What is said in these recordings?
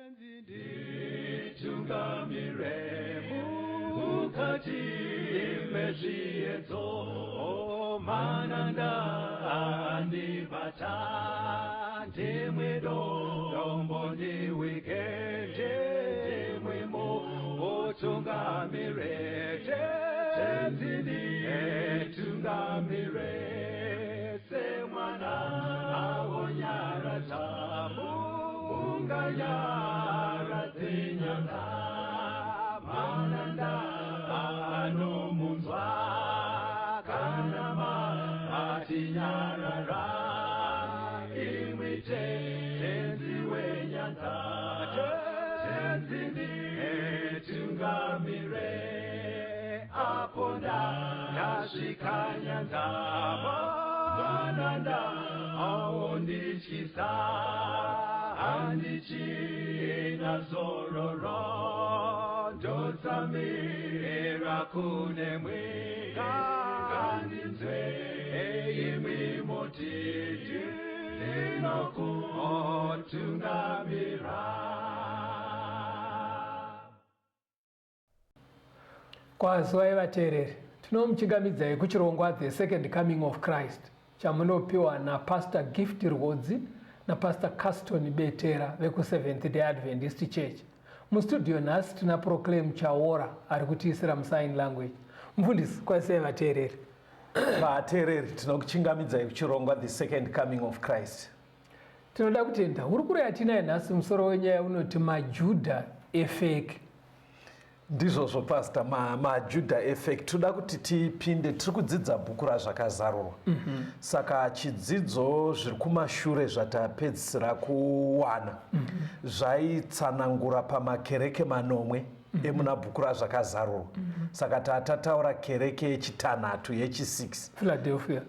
Tenzi nditungamire mukati mezviedzo, mananda andibata, ndimwe dombo ndiwike, ndimwe mutungamire. Tenzi nditungamire semwana awonyaradza munganyaradze nyanga, mananda anomunzwa kana matinyarara, imwi Tenzi wenyanga, Tenzi nditungamire apo ndasvika nyanza, mananda aondityisa, handichina zororo, ndotsamira kunemwe, ngandinzwe imwi mutiti ndinokutungamira. Kwaziwai vateereri, tinomuchingamidzai kuchirongwa The Second Coming of Christ chamunopiwa naPastor Gift Rwodzi naPastor Caston Betera vekuSeventh Day Adventist Church. Mustudio nhasi tina Proclaim Chaora ari kutiisira musign language. Mufundisi, kwazisai vateereri. Vateereri, tinokuchingamidzai kuchirongwa The Second Coming of Christ. Tinoda kutenda hurukuro yatinayo nhasi. Musoro wenyaya unoti maJudha efeki. Ndizvozvo Pastor, maJudha ma efeki. Tinoda kuti tipinde, tiri kudzidza bhuku raZvakazarurwa. Saka chidzidzo zviri kumashure zvatapedzisira kuwana zvaitsanangura pamakereke manomwe emuna bhuku raZvakazarurwa. Saka tatataura kereke yechitanhatu, yechi6, Philadelphia.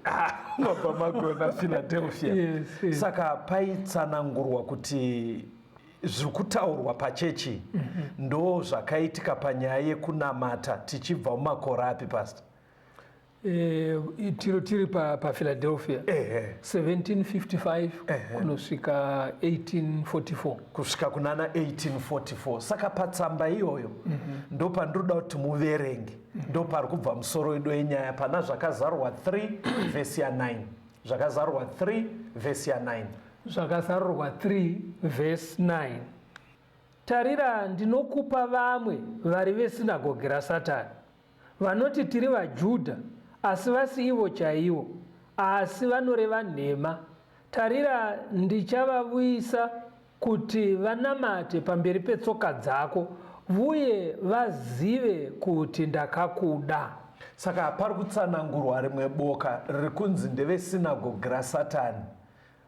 Mabva magona, Philadelphia. Yes. Saka paitsanangurwa kuti zviri kutaurwa pachechi ndo zvakaitika panyaya yekunamata tichibva mumakore api, Pastor? Tiri paPhiladelphia 1755 kunosvika 1844. Kusvika kunana 1844. Saka patsamba iyoyo ndo pandinoda kuti muverenge, ndo pari kubva musoro wedu wenyaya, pana Zvakazarurwa 3 vhesi ya9. Zvakazarurwa 3 vhesi ya9. Zvakazarurwa 3 vhesi 9: Tarira, ndinokupa vamwe vari vesinagoge raSatani, vanoti tiri vaJudha, asi vasi ivo chaivo, asi vanoreva nhema. Tarira, ndichavavuyisa kuti vanamate pamberi petsoka dzako, vuye vazive kuti ndakakuda. Saka pari kutsanangurwa rimwe boka riri kunzi ndevesinagogi raSatani.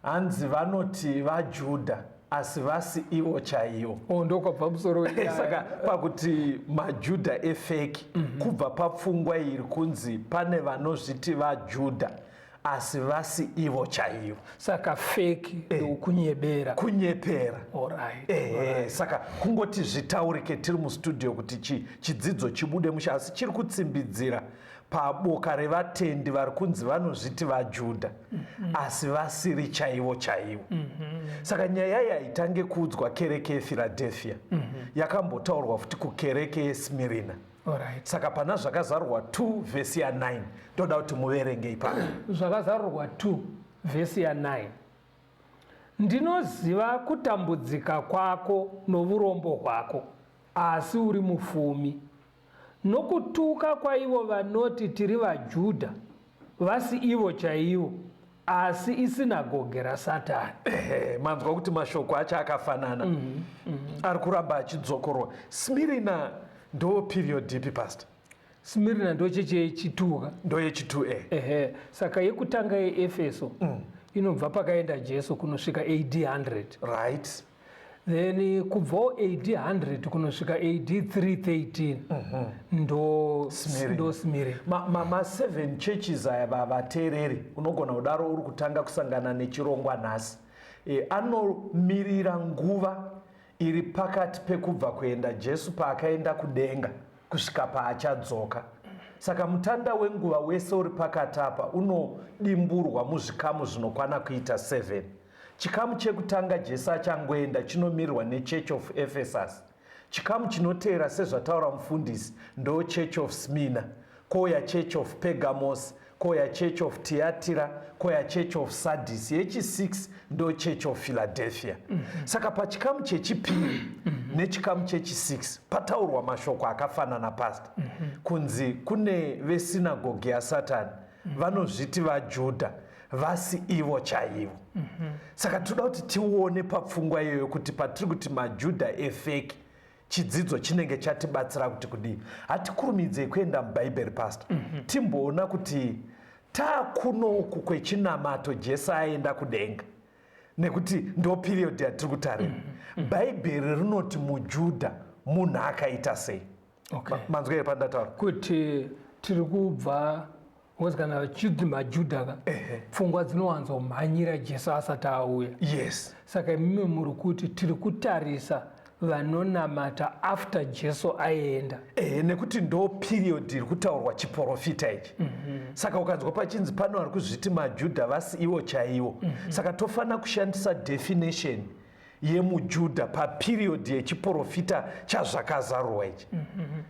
Hanzi vanoti vaJudha, asi vasi ivo chaivo. Oh, ndokwabva musoro wenyaya. Saka pakuti maJudha efeki, kubva papfungwa iri kunzi pane vanozviti vaJudha, asi vasi ivo chaivo. Saka fake ndokunyebera. Kunyepera. Alright. Saka kungoti zvitaurike tiri mustudio kuti chidzidzo chibude musha, asi chiri kutsimbidzira paboka revatendi vari kunzi vanozviti vaJudha, asi vasiri chaivo chaivo. Saka nyaya iyi haitange kuudzwa kereke yePhiladelphia, yakambotaurwa futi kukereke yeSmirina. Saka pana Zvakazarurwa 2 vhesi ya9, ndoda kuti muverenge ipapo. Zvakazarurwa 2 vhesi ya9: Ndinoziva kutambudzika kwako nourombo hwako, asi uri mufumi, nokutuka kwaivo vanoti tiri vaJudha, vasi ivo chaivo, asi isinagoge raSatani. Ehe, manzwa kuti mashoko acho akafanana, ari kuramba achidzokorwa. Smirina ndo period ipi, Pastor? Smirina ndo chechi yechitu. Ndo yechitu e. Ehe, saka yekutanga yeEfeso inobva pakaenda Jesu kunosvika AD 100. Then kubvawo AD 100 kunosvika AD 313 ndo Smyrna. Ndo Smyrna. Ma7 churches aya, vateereri, unogona kudaro uri kutanga kusangana nechirongwa nhasi, anomirira nguva iri pakati pekubva kuenda Jesu paakaenda kudenga kusvika paachadzoka. Saka mutanda wenguva wese uri pakati apa unodimburwa muzvikamu zvinokwana kuita 7. Chikamu chekutanga Jesu achangoenda chinomirirwa neChurch of Ephesus. Chikamu chinoteera sezvataura mufundisi ndo Church of Smyrna, kouya Church of Pergamos, kouya Church of Thyatira, kouya Church of Sardis, yechi6 ndo Church of Philadelphia. Saka pachikamu chechipiri nechikamu chechi6 pataurwa mashoko akafanana, pastor. Kunzi kune vesinagoge yaSatani vanozviti vaJudha vasi ivo chaivo. Saka toda kuti tione papfungwa iyoyo kuti patiri kuti maJudha efake, chidzidzo chinenge chatibatsira kuti kudii. Hatikurumidzei kuenda muBhaibheri, pastor. Timboona kuti taakunoku kwechinamato Jesu aenda kudenga, nekuti ndo period yatiri kutarira. Bhaibheri rinoti muJudha munhu akaita sei? Manzwa here pandataura? Kuti tiri kubva, because kana vachidzi maJudha ka, pfungwa dzinowanzomhanyira Jesu asati auya. Saka imimi muri kuti tiri kutarisa vanonamata after Jesu aenda. Ehe, nekuti ndo period iri kutaurwa chiprofita ichi. Saka ukanzwa pachinzi pano vari kuzviti maJudha vasi ivo chaivo, saka tofanira kushandisa definition yemuJudha paperiod yechiprofita chazvakazarurwa ichi.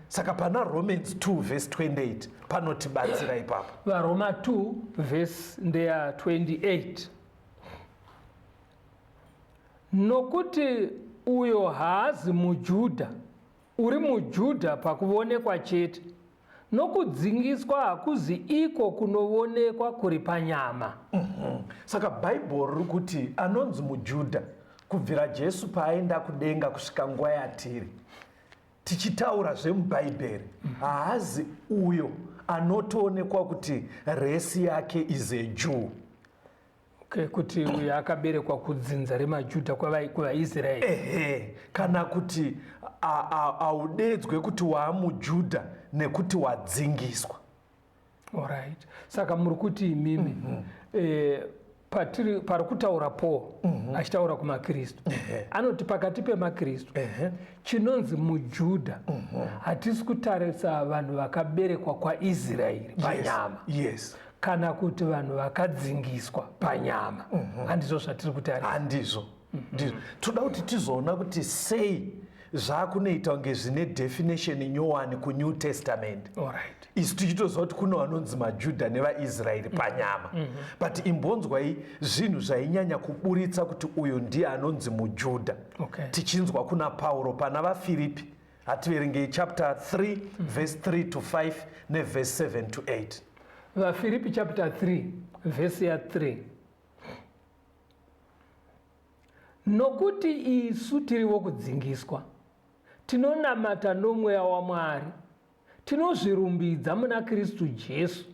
Saka pana Romans 2 vhesi 28 panotibatsira ipapo. VaRoma 2 vhesi ndeya 28: "Nokuti uyo haazi muJudha uri muJudha pakuonekwa chete, nokudzingiswa hakuzi iko kunoonekwa kuri panyama." Saka Bhaibheri riri kuti anonzi muJudha kubvira Jesu paaenda kudenga kusvika nguva yatiri tichitaura zvemubhaibheri haazi uyo anotoonekwa kuti race yake is a Jew. Okay, kuti uyo akaberekwa kudzinza remaJudha kuvaIsraeri. Ehe, kana kuti haudedzwe kuti waamuJudha nekuti wadzingiswa. Alright, saka muri kuti imimi patiri pari kutaura Paul achitaura kumakristu, anoti pakati pemakristu chinonzi muJudha hatisi kutarisa vanhu vakaberekwa kwaIsraeri panyama kana kuti vanhu vakadzingiswa panyama. Handizvo zvatiri kutarisa. Handizvo, ndizvo. Toda kuti tizoona kuti sei zvaakunoita kunge zvine definition nyowani kuNew Testament, isu tichitoziva kuti kune vanonzi maJudha nevaIsraeri panyama. But imbonzwai zvinhu zvainyanya kuburitsa kuti uyu ndiye anonzi muJudha. Tichinzwa kuna Pauro pana vaFiripi, hativerengei chapter 3 verse 3 to 5 neverse 7 to 8. VaFiripi chapter 3 vhesi ya3: "Nokuti isu tiri vokudzingiswa, tinonamata nomweya waMwari, tinozvirumbidza muna Kristu Jesu,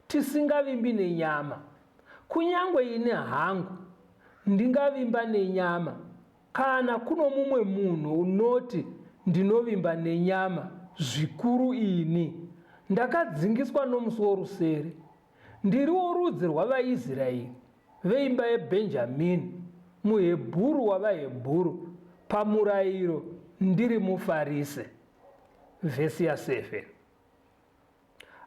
tisingavimbi nenyama. Kunyange ini hangu ndingavimba nenyama. Kana kuno mumwe munhu unoti ndinovimba nenyama, zvikuru ini. Ndakadzingiswa nomusi worusere, ndiri worudzi rwavaIsraeri, veimba yeBhenjamini, muHebhuru wavaHebhuru, pamurayiro ndiri muFarise." Vhesi ya7: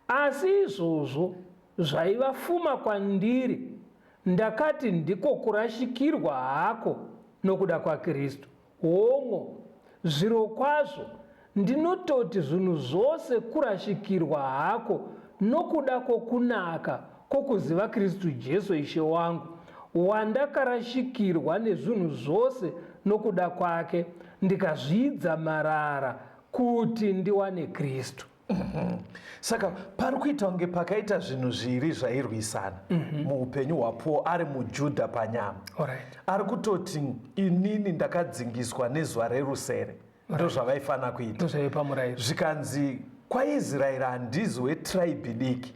"Asi izvozvo zvaiva fuma kwandiri, ndakati ndiko kurashikirwa hako nokuda kwaKristu. Hongo, zviro kwazvo ndinototi zvinhu zvose kurashikirwa hako nokuda kwokunaka kwokuziva Kristu Jesu Ishe wangu, wandakarashikirwa nezvinhu zvose nokuda kwake, ndikazvidza marara kuti ndiwane Kristu." Saka pari kuita kunge pakaita zvinhu zviri zvairwisana muupenyu hwaPaul ari muJudha panyama. Ari kutoti inini ndakadzingiswa nezuva rerusere, ndo zvavaifanira kuita. Ndozvaiva pamurayiro. Zvikanzi kwaIsraeri handizi wetribe diki,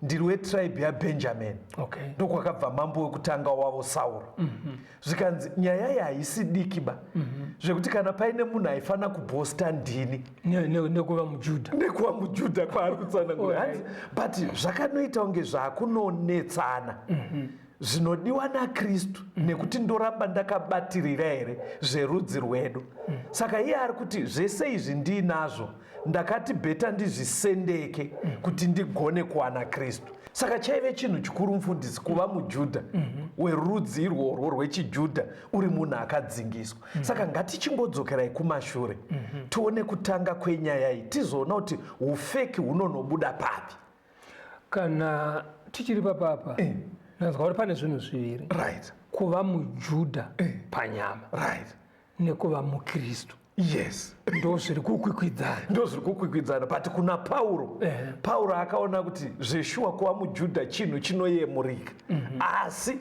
ndiri wetribe yaBenjamin, ndokwakabva mambo wekutanga wavo Sauro. Zvikanzi nyaya iyi haisi diki ba, zvekuti kana paine munhu aifanira kuboasta ndini. Nekuva muJudha. Nekuva muJudha kwaari kutsanangura. Hanzi but zvakanoita kunge zvakunonetsana zvinodiwa naKristu nekuti ndoramba ndakabatirira here zverudzi rwedu. Saka iye ari kuti zvese izvi ndiinazvo, ndakati better ndizvisendeke kuti ndigone kuwana Kristu. Saka chaive chinhu chikuru, mufundisi, kuva muJudha. werudzi irworwo rwechiJudha uri munhu akadzingiswa. Saka ngatichingodzokerai kumashure, tione kutanga kwenyaya iyi, tizoona kuti ufeki hunonobuda papi. Kana tichiri papapa, ndanzwa kuti pane zvinhu zviviri: kuva muJudha panyama nekuva muKristu. Ndo zviri kukwikwidzana. Ndo zviri kukwikwidzana, but kuna Pauro, Pauro akaona kuti zveshuwa kuva muJudha chinhu chinoyemurika, asi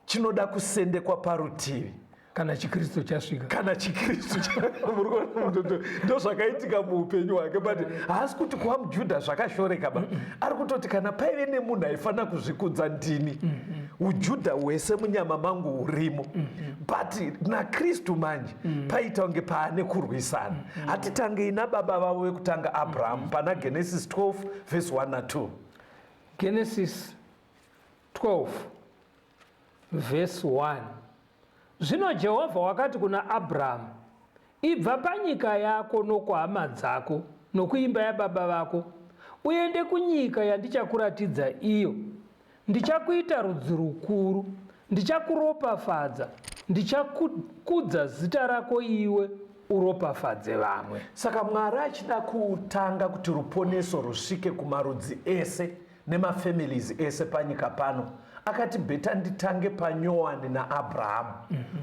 chinoda kusendekwa parutivi kana chiKristu chasvika. Kana chiKristu. Muri kuona, ndo zvakaitika muupenyu hwake, but haasi kuti kuva muJudha zvakashoreka ba. Ari kutoti kana paive nemunhu aifanira kuzvikudza, ndini. UJudha hwese munyama mangu hurimo, but naKristu manje paita kunge paane kurwisana. Hatitangei nababa vavo vekutanga, Abrahamu, pana Genesis 12 vhesi 1 na2. Genesis 12 vhesi 1: Zvino Jehovha wakati kuna Abrahamu, "Ibva panyika yako nokuhama dzako nokuimba yababa vako, uende kunyika yandichakuratidza iyo. Ndichakuita rudzi rukuru, ndichakuropafadza, ndichakudza zita rako, iwe uropafadze vamwe." Saka Mwari achida kutanga kuti ruponeso rusvike kumarudzi ese nemafamilies ese panyika pano, akati, "Better nditange panyowani naAbrahamu."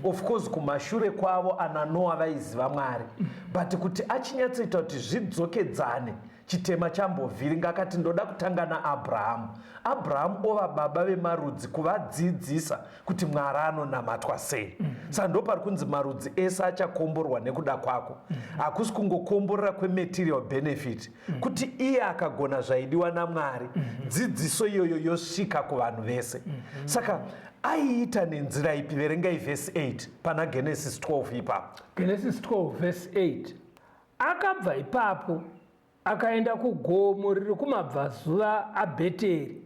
Of course kumashure kwavo ana Noa vaiziva Mwari, but kuti achinyatsoita kuti zvidzokedzane, chitema chambovhiringa, akati, "Ndoda kutanga naAbrahamu." Abrahamu ova baba vemarudzi, kuvadzidzisa kuti Mwari anonamatwa sei. Saka ndo pari kunzi marudzi ese achakomborwa nekuda kwako. Hakusi kungokomborera kwematerial benefit, kuti iye akagona zvaidiwa naMwari, dzidziso iyoyo yosvika kuvanhu vese. Saka aiita nenzira ipi? Verengai vhesi 8 pana Genesis 12 ipapo. Genesis 12 vhesi 8: Akabva ipapo akaenda kugomo riri kumabvazuva aBheteri,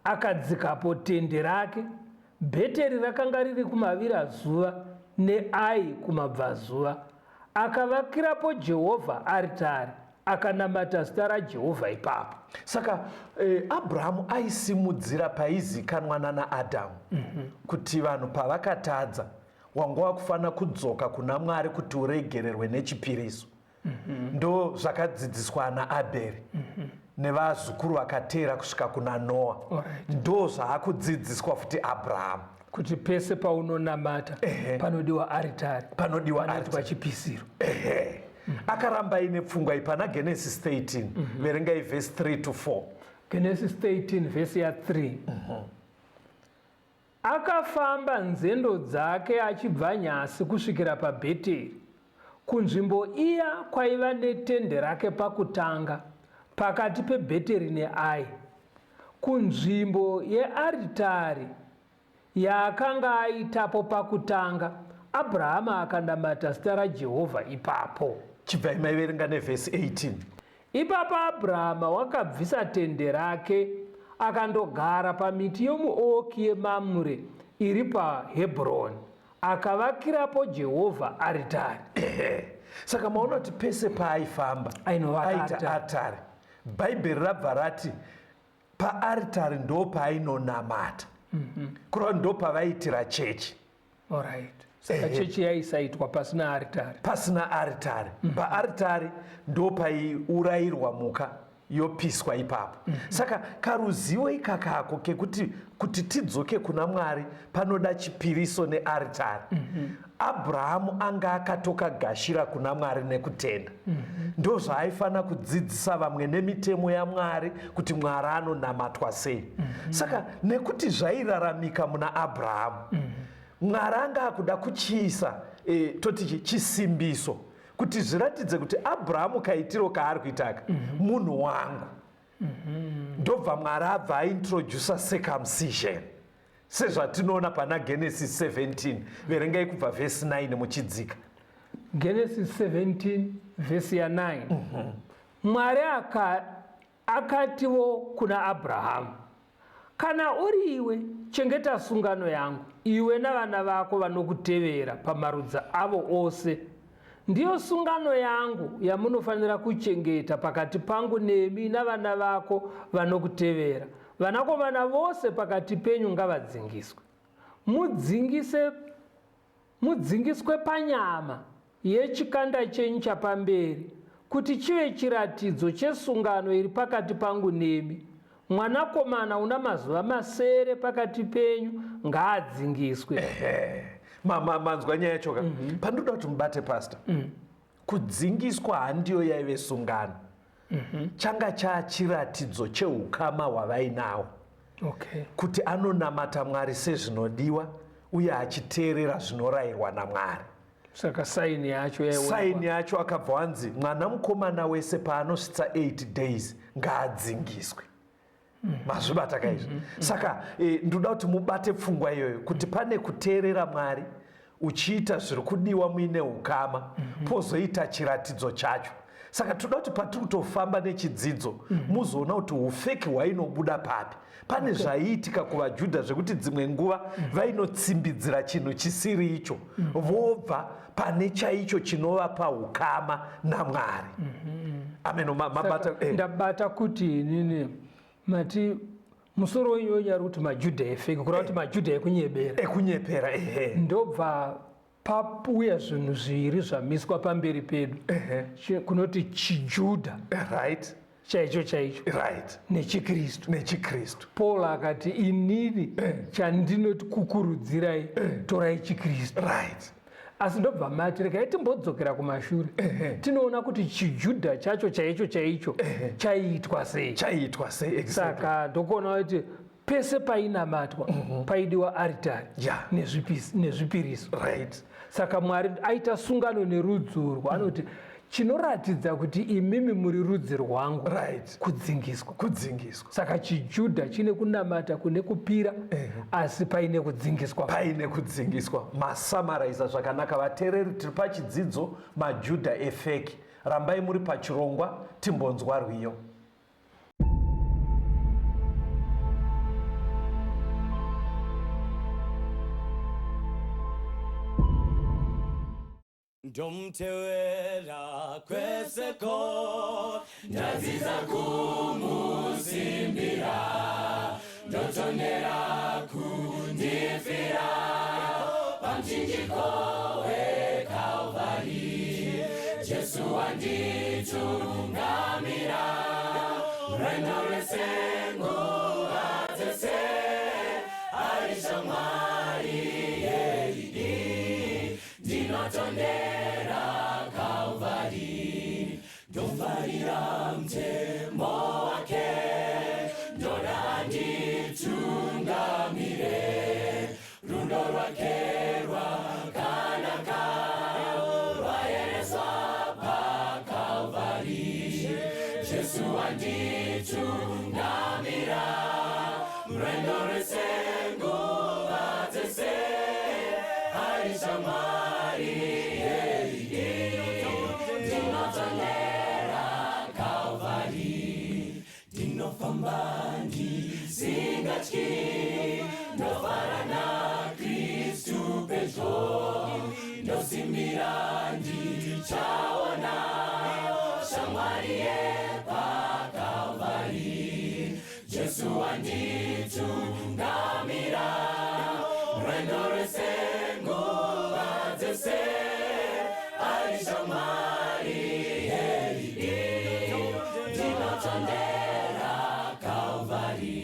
akadzikapo tende rake. Bheteri rakanga riri kumavirazuva neAi kumabvazuva. Akavakirapo Jehovha aritari, akanamata zita raJehovha ipapo. Saka Abrahamu aisimudzira paizikanwa nanaAdhamu kuti vanhu pavakatadza, wanga wakufanira kudzoka kuna Mwari kuti uregererwe nechipiriso. Ndo zvakadzidziswa naAbheri nevazukuru vakateera kusvika kuna Noa. Ndo zvaakudzidziswa futi Abrahamu. Kuti pese paunonamata panodiwa aritari. Panodiwa panoitwa aritari. Chipisiro. Ehe. Akaramba aine pfungwa iyi pana Genesis 13. Verengai vhesi 3 to 4. Genesis 13 vhesi ya3: Akafamba nzendo dzake achibva nyasi kusvikira paBheteri, kunzvimbo iya kwaiva netende rake pakutanga, pakati peBheteri neAi, kunzvimbo yearitari yaakanga aitapo pakutanga. Abrahama akanamata zita raJehovha ipapo. Chibvai maiverenga nevhesi 18. Ipapo Abrahama wakabvisa tende rake akandogara pamiti yomuoki yeMamure iri paHebhuroni, akavakirapo Jehovha aritari. Ehe. Saka maona kuti pese paaifamba ainovaka aita aritari. Aritari. Bhaibheri rabva rati paaritari ndo paainonamata, kureva ndo pavaitira chechi. Alright, saka chechi yaisaitwa pasina aritari. Pasina aritari. Paaritari ndo paiurayirwa mhuka, yopiswa ipapo. Saka karuzivo ikakako kekuti kuti tidzoke kuna Mwari panoda chipiriso nearitari, Abrahamu anga akatokagashira kuna Mwari nekutenda. Ndo zvaaifanira kudzidzisa vamwe nemitemo yaMwari, kuti Mwari anonamatwa sei. Saka nekuti zvairaramika muna Abrahamu, Mwari anga akuda kuchiisa toti chisimbiso kuti zviratidze kuti Abrahamu kaitiro kaari kuitaka munhu wangu. Ndobva Mwari abva aintrodusa circumcision, sezvatinoona pana Genesis 17. Verengai kubva vhesi 9 muchidzika. Genesis 17 vhesi ya9: Mwari akatiwo kuna Abrahamu, "Kana uri iwe, chengeta sungano yangu, iwe navana vako vanokutevera pamarudzi avo ose. Ndiyo sungano yangu yamunofanira kuchengeta pakati pangu nemi navana vako vanokutevera. Vanakomana vose pakati penyu ngavadzingiswe. Mudzingise mudzingiswe panyama yechikanda chenyu chapamberi, kuti chive chiratidzo chesungano iri pakati pangu nemi. Mwanakomana una mazuva masere pakati penyu ngaadzingiswe. Manzwa nyaya yacho ka? Pandinoda kuti mubate, pastor, kudzingiswa handiyo yaive sungano. Changa chaachiratidzo cheukama hwavainawo, kuti anonamata Mwari sezvinodiwa uye achiteerera zvinorayirwa naMwari. Saka sign yacho yaiona. Sign yacho akabva wanzi mwana mukomana wese paanosvitsa 8 days ngaadzingiswe. Mazvibata kaizvi? Saka ndoda kuti mubate pfungwa iyoyo, kuti pane kuteerera Mwari uchiita zviri kudiwa muine ukama, pozoita chiratidzo chacho. Saka toda kuti patiri kutofamba nechidzidzo, muzoona kuti ufake hwainobuda papi. Pane zvaiitika kuvaJudha zvekuti dzimwe nguva vainotsimbidzira chinhu chisiri icho, vobva pane chaicho chinovapa ukama naMwari. Ameno mabata? Ndabata kuti inini mati musoro wenyu wenyari kuti maJudha efake, kureva kuti maJudha ekunyebera. Ekunyepera, ehe. Ndobva pauya zvinhu zviviri zvamiswa pamberi pedu, kunoti chiJudha chaicho chaicho nechiKristu. NechiKristu. Paul akati, inini chandinoti kukurudzirai, torai chiKristu. Asi ndobva mati regai timbodzokera kumashure, tinoona kuti chiJudha chacho chaicho chaicho chaiitwa sei. Chaiitwa sei, exactly. Saka ndokuona kuti pese painamatwa paidiwa aritari nezvipiriso. Saka Mwari aita sungano nerudzi urwu, anoti chinoratidza kuti imimi muri rudzi rwangu kudzingiswa. Kudzingiswa. Saka chiJudha chine kunamata kune kupira, asi paine kudzingiswa. Paine kudzingiswa. Masamaraisa zvakanaka. Vateereri, tiri pachidzidzo maJudha efake. Rambai muri pachirongwa, timbonzwa rwiyo. Ndomutevera kweseko, ndadzidza kumusimbira, ndotondera kundifira pamuchinjiko weKalvari. Jesu wanditungamira rwendo rwese, nguva dzese ari shamwari yeidi. Ndinotondera Kalvari, ndofarira mutemo wake, ndoda anditungamire. Rudo rwake rwakanaka, rwayereswa paKalvari. Jesu wanditungamira rwendo rwese, nguva dzese ari shamwari yeidi. Ndinotondera Kalvari, ndinofamba ndisingatyi, ndofara naKristu pedyo, ndosimbira ndichaona shamwari yepaKalvari. Jesu wanditungamira rwendo rwese, nguva dzese ari shamwari yeidi. Ndinotondera Kalvari,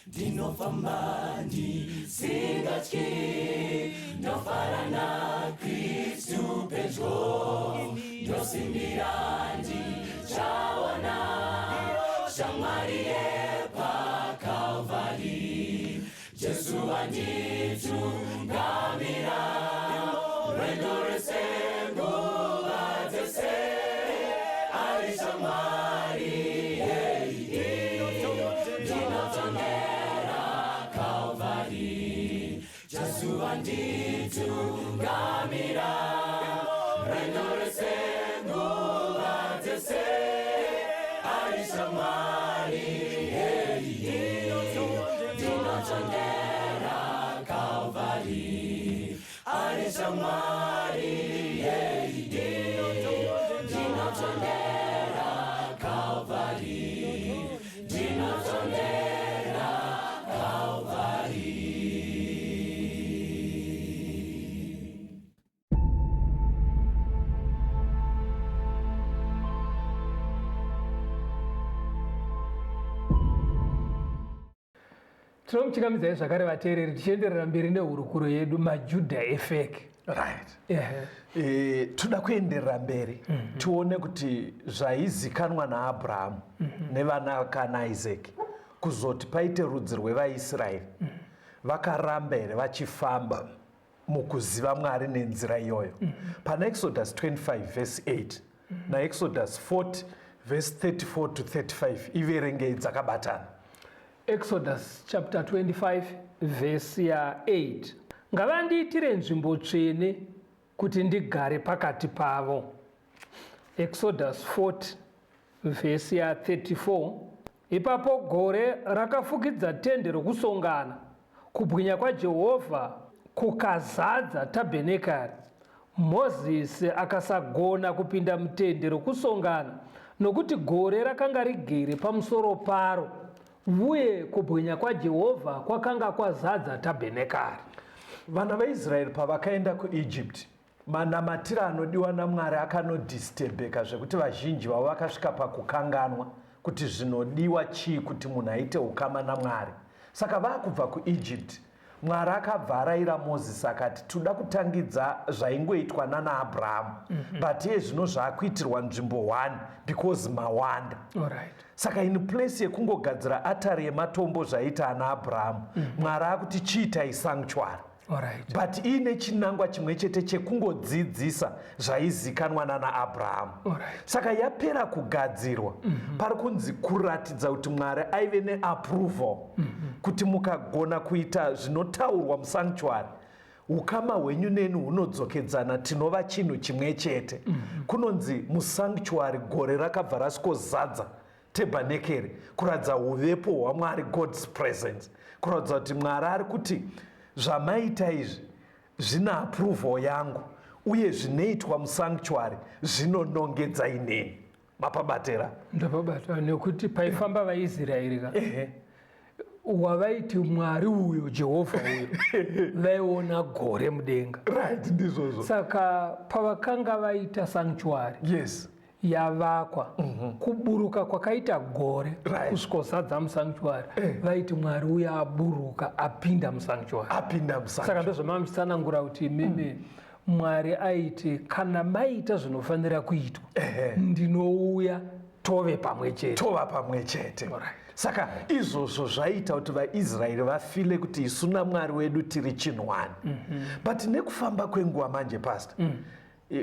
ndinofamba ndisingatyi, ndofara naKristu pedyo, ndosimbira ndichaona shamwari yepaKalvari. Jesu wanditungamira rwendo rwese, nguva dzese ari shamwari yeidi. Ndinotondera Kalvari, Jesu wanditungamira rwendo rwese, nguva dzese ari shamwari yeidi. Ndinotondera Kalvari, ari shamwari yeidi. Ndinotondera Kalvari, ndinotondera Kalvari. Tinomuchingamidzai zvakare vateereri, tichienderera mberi nehurukuro yedu, maJudha efake. Right. Toda kuenderera mberi tione kuti zvaizikanwa naAbrahamu nevana kana Isaac, kuzoti paite rudzi rwevaIsraeri, vakaramba here vachifamba mukuziva Mwari nenzira iyoyo? Pana Exodus 25 verse 8 naExodus 40 verse 34 to 35, iverengei dzakabatana. Exodus chapter 25 vhesi ya8: "Ngavandiitire nzvimbo tsvene kuti ndigare pakati pavo." Exodus 40 vhesi ya34: "Ipapo gore rakafukidza tende rokusongana, kubwinya kwaJehovha kukazadza tabhenekari. Mozisi akasagona kupinda mutende rokusongana, nokuti gore rakanga rigere pamusoro paro, uye kubwinya kwaJehovha kwakanga kwazadza tabhenekari." Vana vaIsraeri pavakaenda kuEgypt, manamatiro anodiwa naMwari akanodhistebheka, zvekuti vazhinji vavo vakasvika pakukanganwa kuti zvinodiwa chii kuti munhu aite ukama naMwari. Saka vaakubva kuEgypt, Mwari akabva arayira Mozisi akati, "Toda kutangidza zvaingoitwa nana Abrahamu, but iye zvino zvaakuitirwa nzvimbo 1 because mawanda." Saka in place yekungogadzira atari yematombo zvaiita ana Abrahamu, Mwari akuti chiitai sanctuary, but iine chinangwa chimwe chete chekungodzidzisa zvaizikanwa nana Abrahamu. Saka yapera kugadzirwa, pari kunzi kuratidza kuti Mwari aive neapproval kuti mukagona kuita zvinotaurwa musanctuary, ukama hwenyu neni hunodzokedzana, tinova chinhu chimwe chete. Kunonzi musanctuary gore rakabva rasvikozadza tebhanekeri, kuratidza uvepo hwaMwari, God's presence, kuratidza kuti Mwari ari kuti zvamaita izvi zvina approval yangu, uye zvinoitwa musanctuary zvinonongedza ineni. Mapabatera? Ndapabata, nekuti paifamba vaIsraeri ka, wavaiti Mwari uyo, Jehovha uyo, vaiona gore mudenga. Right, ndizvozvo. Saka pavakanga vaita sanctuary yavakwa, kuburuka kwakaita gore kusvikozadza musanctuary, vaiti Mwari uyo aburuka apinda musanctuary. Apinda Saka musanctuary. Ndozvamamuchitsanangura kuti imimi Mwari aiti kana maita zvinofanira kuitwa, ndinouya tove pamwe chete. Tova pamwe chete. Saka izvozvo zvaita kuti vaIsraeri vafile kuti isu naMwari wedu tiri chinhu one. But nekufamba kwenguva manje, pastor,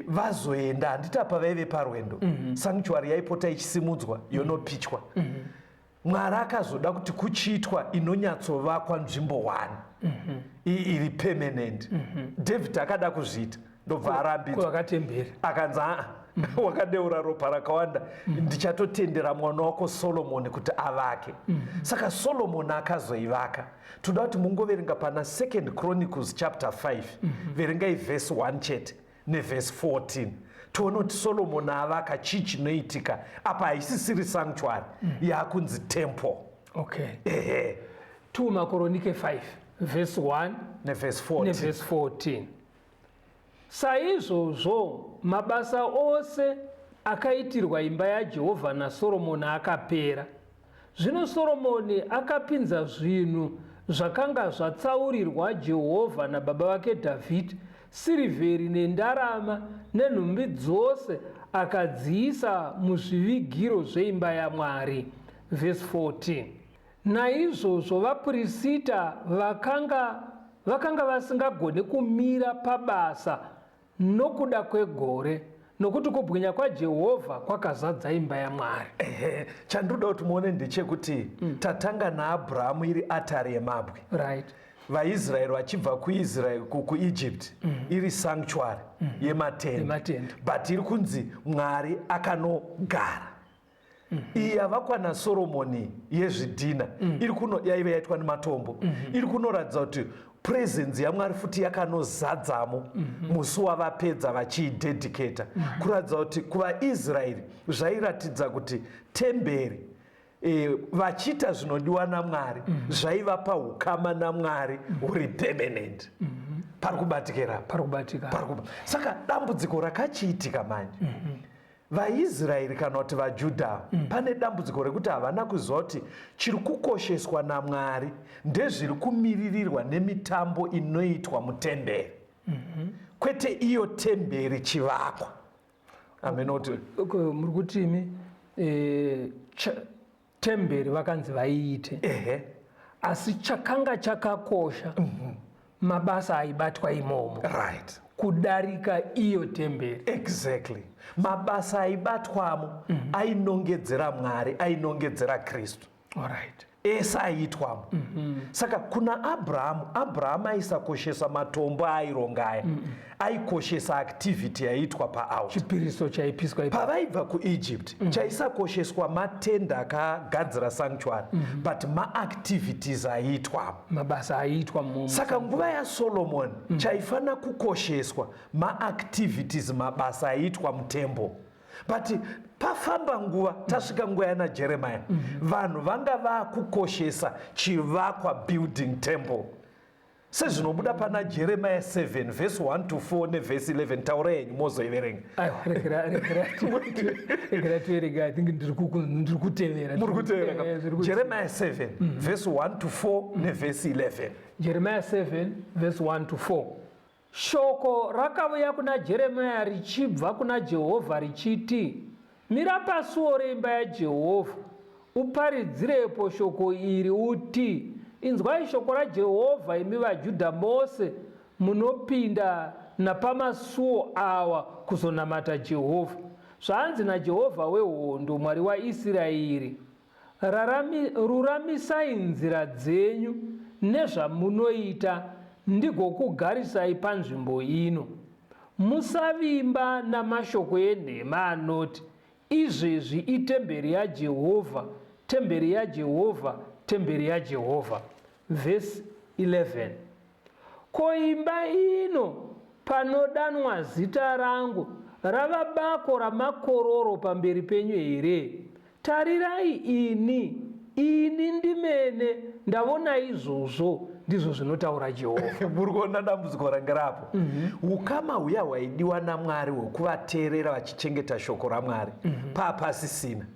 vazoenda, handiti apa vaive parwendo, sanctuary yaipota ichisimudzwa yonopichwa. Mwari akazoda kuti kuchiitwa inonyatsovakwa nzvimbo 1 iri permanent. David akada kuzviita, ndobva arambidzwa. Kuvakatemberi. Akanzi, "Aa, wakadeura ropa rakawanda, ndichatotendera mwana wako Solomoni kuti avake." Saka Solomoni akazoivaka. Toda kuti mungoverenga pana Second Chronicles chapter 5, verengai vhesi 1 chete nevhesi 14, tione kuti Solomoni avaka, chii chinoitika. Apa haisisiri sanctuary, yaakunzi temple. Ehe. 2 Makoronike 5 vhesi 1 nevhesi 14. Nevhesi 14: "Saizvozvo mabasa ose akaitirwa imba yaJehovha naSoromoni akapera. Zvino Soromoni akapinza zvinhu zvakanga zvatsaurirwa Jehovha nababa vake Dhavhidhi, sirivheri nendarama nenhumbi dzose, akadziisa muzvivigiro zveimba yaMwari." Vhesi 14: "Naizvozvo vapurisita vakanga vasingagoni kumira pabasa nokuda kwegore, nokuti kubwinya kwaJehovha kwakazadza imba yaMwari." Ehe, chandoda kuti muone ndechekuti tatanga naAbhurahamu iri atari yemabwe, vaIsraeri vachibva kuIsraeri kuEgypt iri sanctuary yematende, Yematende. but iri kunzi Mwari akanogara. Iyi yavakwa naSoromoni yezvidhina iri kuno, yaive yaitwa nematombo, iri kunoratidza kuti presence yaMwari futi yakanozadzamo musi wavapedza vachiidedicata, kuratidza kuti kuvaIsraeri zvairatidza kuti temberi, vachiita zvinodiwa naMwari, zvaivapa ukama naMwari huri permanent. Pari kubatikira? Pari kubatika. Saka dambudziko rakachiitika manje. VaIsraeri kana kuti vaJudha pane dambudziko rekuti havana kuziva kuti chiri kukosheswa naMwari ndezviri kumiririrwa nemitambo inoitwa mutemberi, kwete iyo temberi chivakwa. Ameno kuti Muri kuti imi temberi vakanzi vaiite, asi chakanga chakakosha mabasa aibatwa imomo kudarika iyo temberi. Exactly, mabasa aibatwamo ainongedzera Mwari, ainongedzera Kristu. Ese aiitwamo. Saka kuna Abrahamu, Abrahamu aisakoshesa matombo aaironga aya, aikoshesa activity yaiitwa paaltar. Chipiriso chaipiswa ipapo. Pavaibva kuEgypt, chaisakosheswa matenda akagadzira sanctuary, but maactivities aiitwamo. Mabasa aiitwa mu Saka nguva yaSolomoni, chaifanira kukosheswa maactivities, mabasa aiitwa mutemple. But pafamba nguva, tasvika nguva yana Jeremiah, vanhu vanga vakukoshesa chivakwa, building temple, sezvinobuda pana Jeremiah 7 vhesi 1 to 4 nevhesi 11. Taura yenyu, mozoiverenga. Aiwa, regera tiverenge. I think ndiri kutevera. Muri kutevera? Zviri kutevera. Jeremiah 7 vhesi 1 to 4 nevhesi 11. Jeremiah 7 verse 1 to 4. Shoko rakauya kuna Jeremiah richibva kuna Jehovha richiti, "Mira pasuo reimba yaJehovha, uparidzirepo shoko iri uti, 'Inzwai shoko raJehovha, imi vaJudha mose munopinda napamasuo awa kuzonamata Jehovha. Zvanzi naJehovha wehondo, Mwari waIsraeri: Ruramisai nzira dzenyu nezvamunoita, ndigokugarisai panzvimbo ino. Musavimba namashoko enhema anoti, Izvezvi itemberi yaJehovha, temberi yaJehovha, temberi yaJehovha!" Vhesi 11. "Ko imba ino panodanwa zita rangu rava bako ramakororo pamberi penyu here? Tarirai, ini, ini ndimene ndavona izvozvo, ndizvo zvinotaura Jehovha." Muri kuona dambudziko ranga rapo? Ukama huya hwaidiwa naMwari hwekuvateerera vachichengeta shoko raMwari papasisina.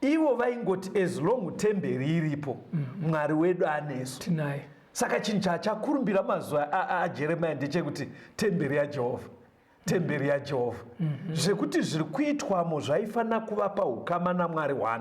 Ivo vaingoti as long temberi iripo, Mwari wedu anesu. Tinaye. Saka chinhu chachakurumbira mazuva aJeremia ndechekuti temberi yaJehovha, temberi yaJehovha. Zvekuti zviri kuitwamo zvaifanira kuvapa ukama naMwari 1,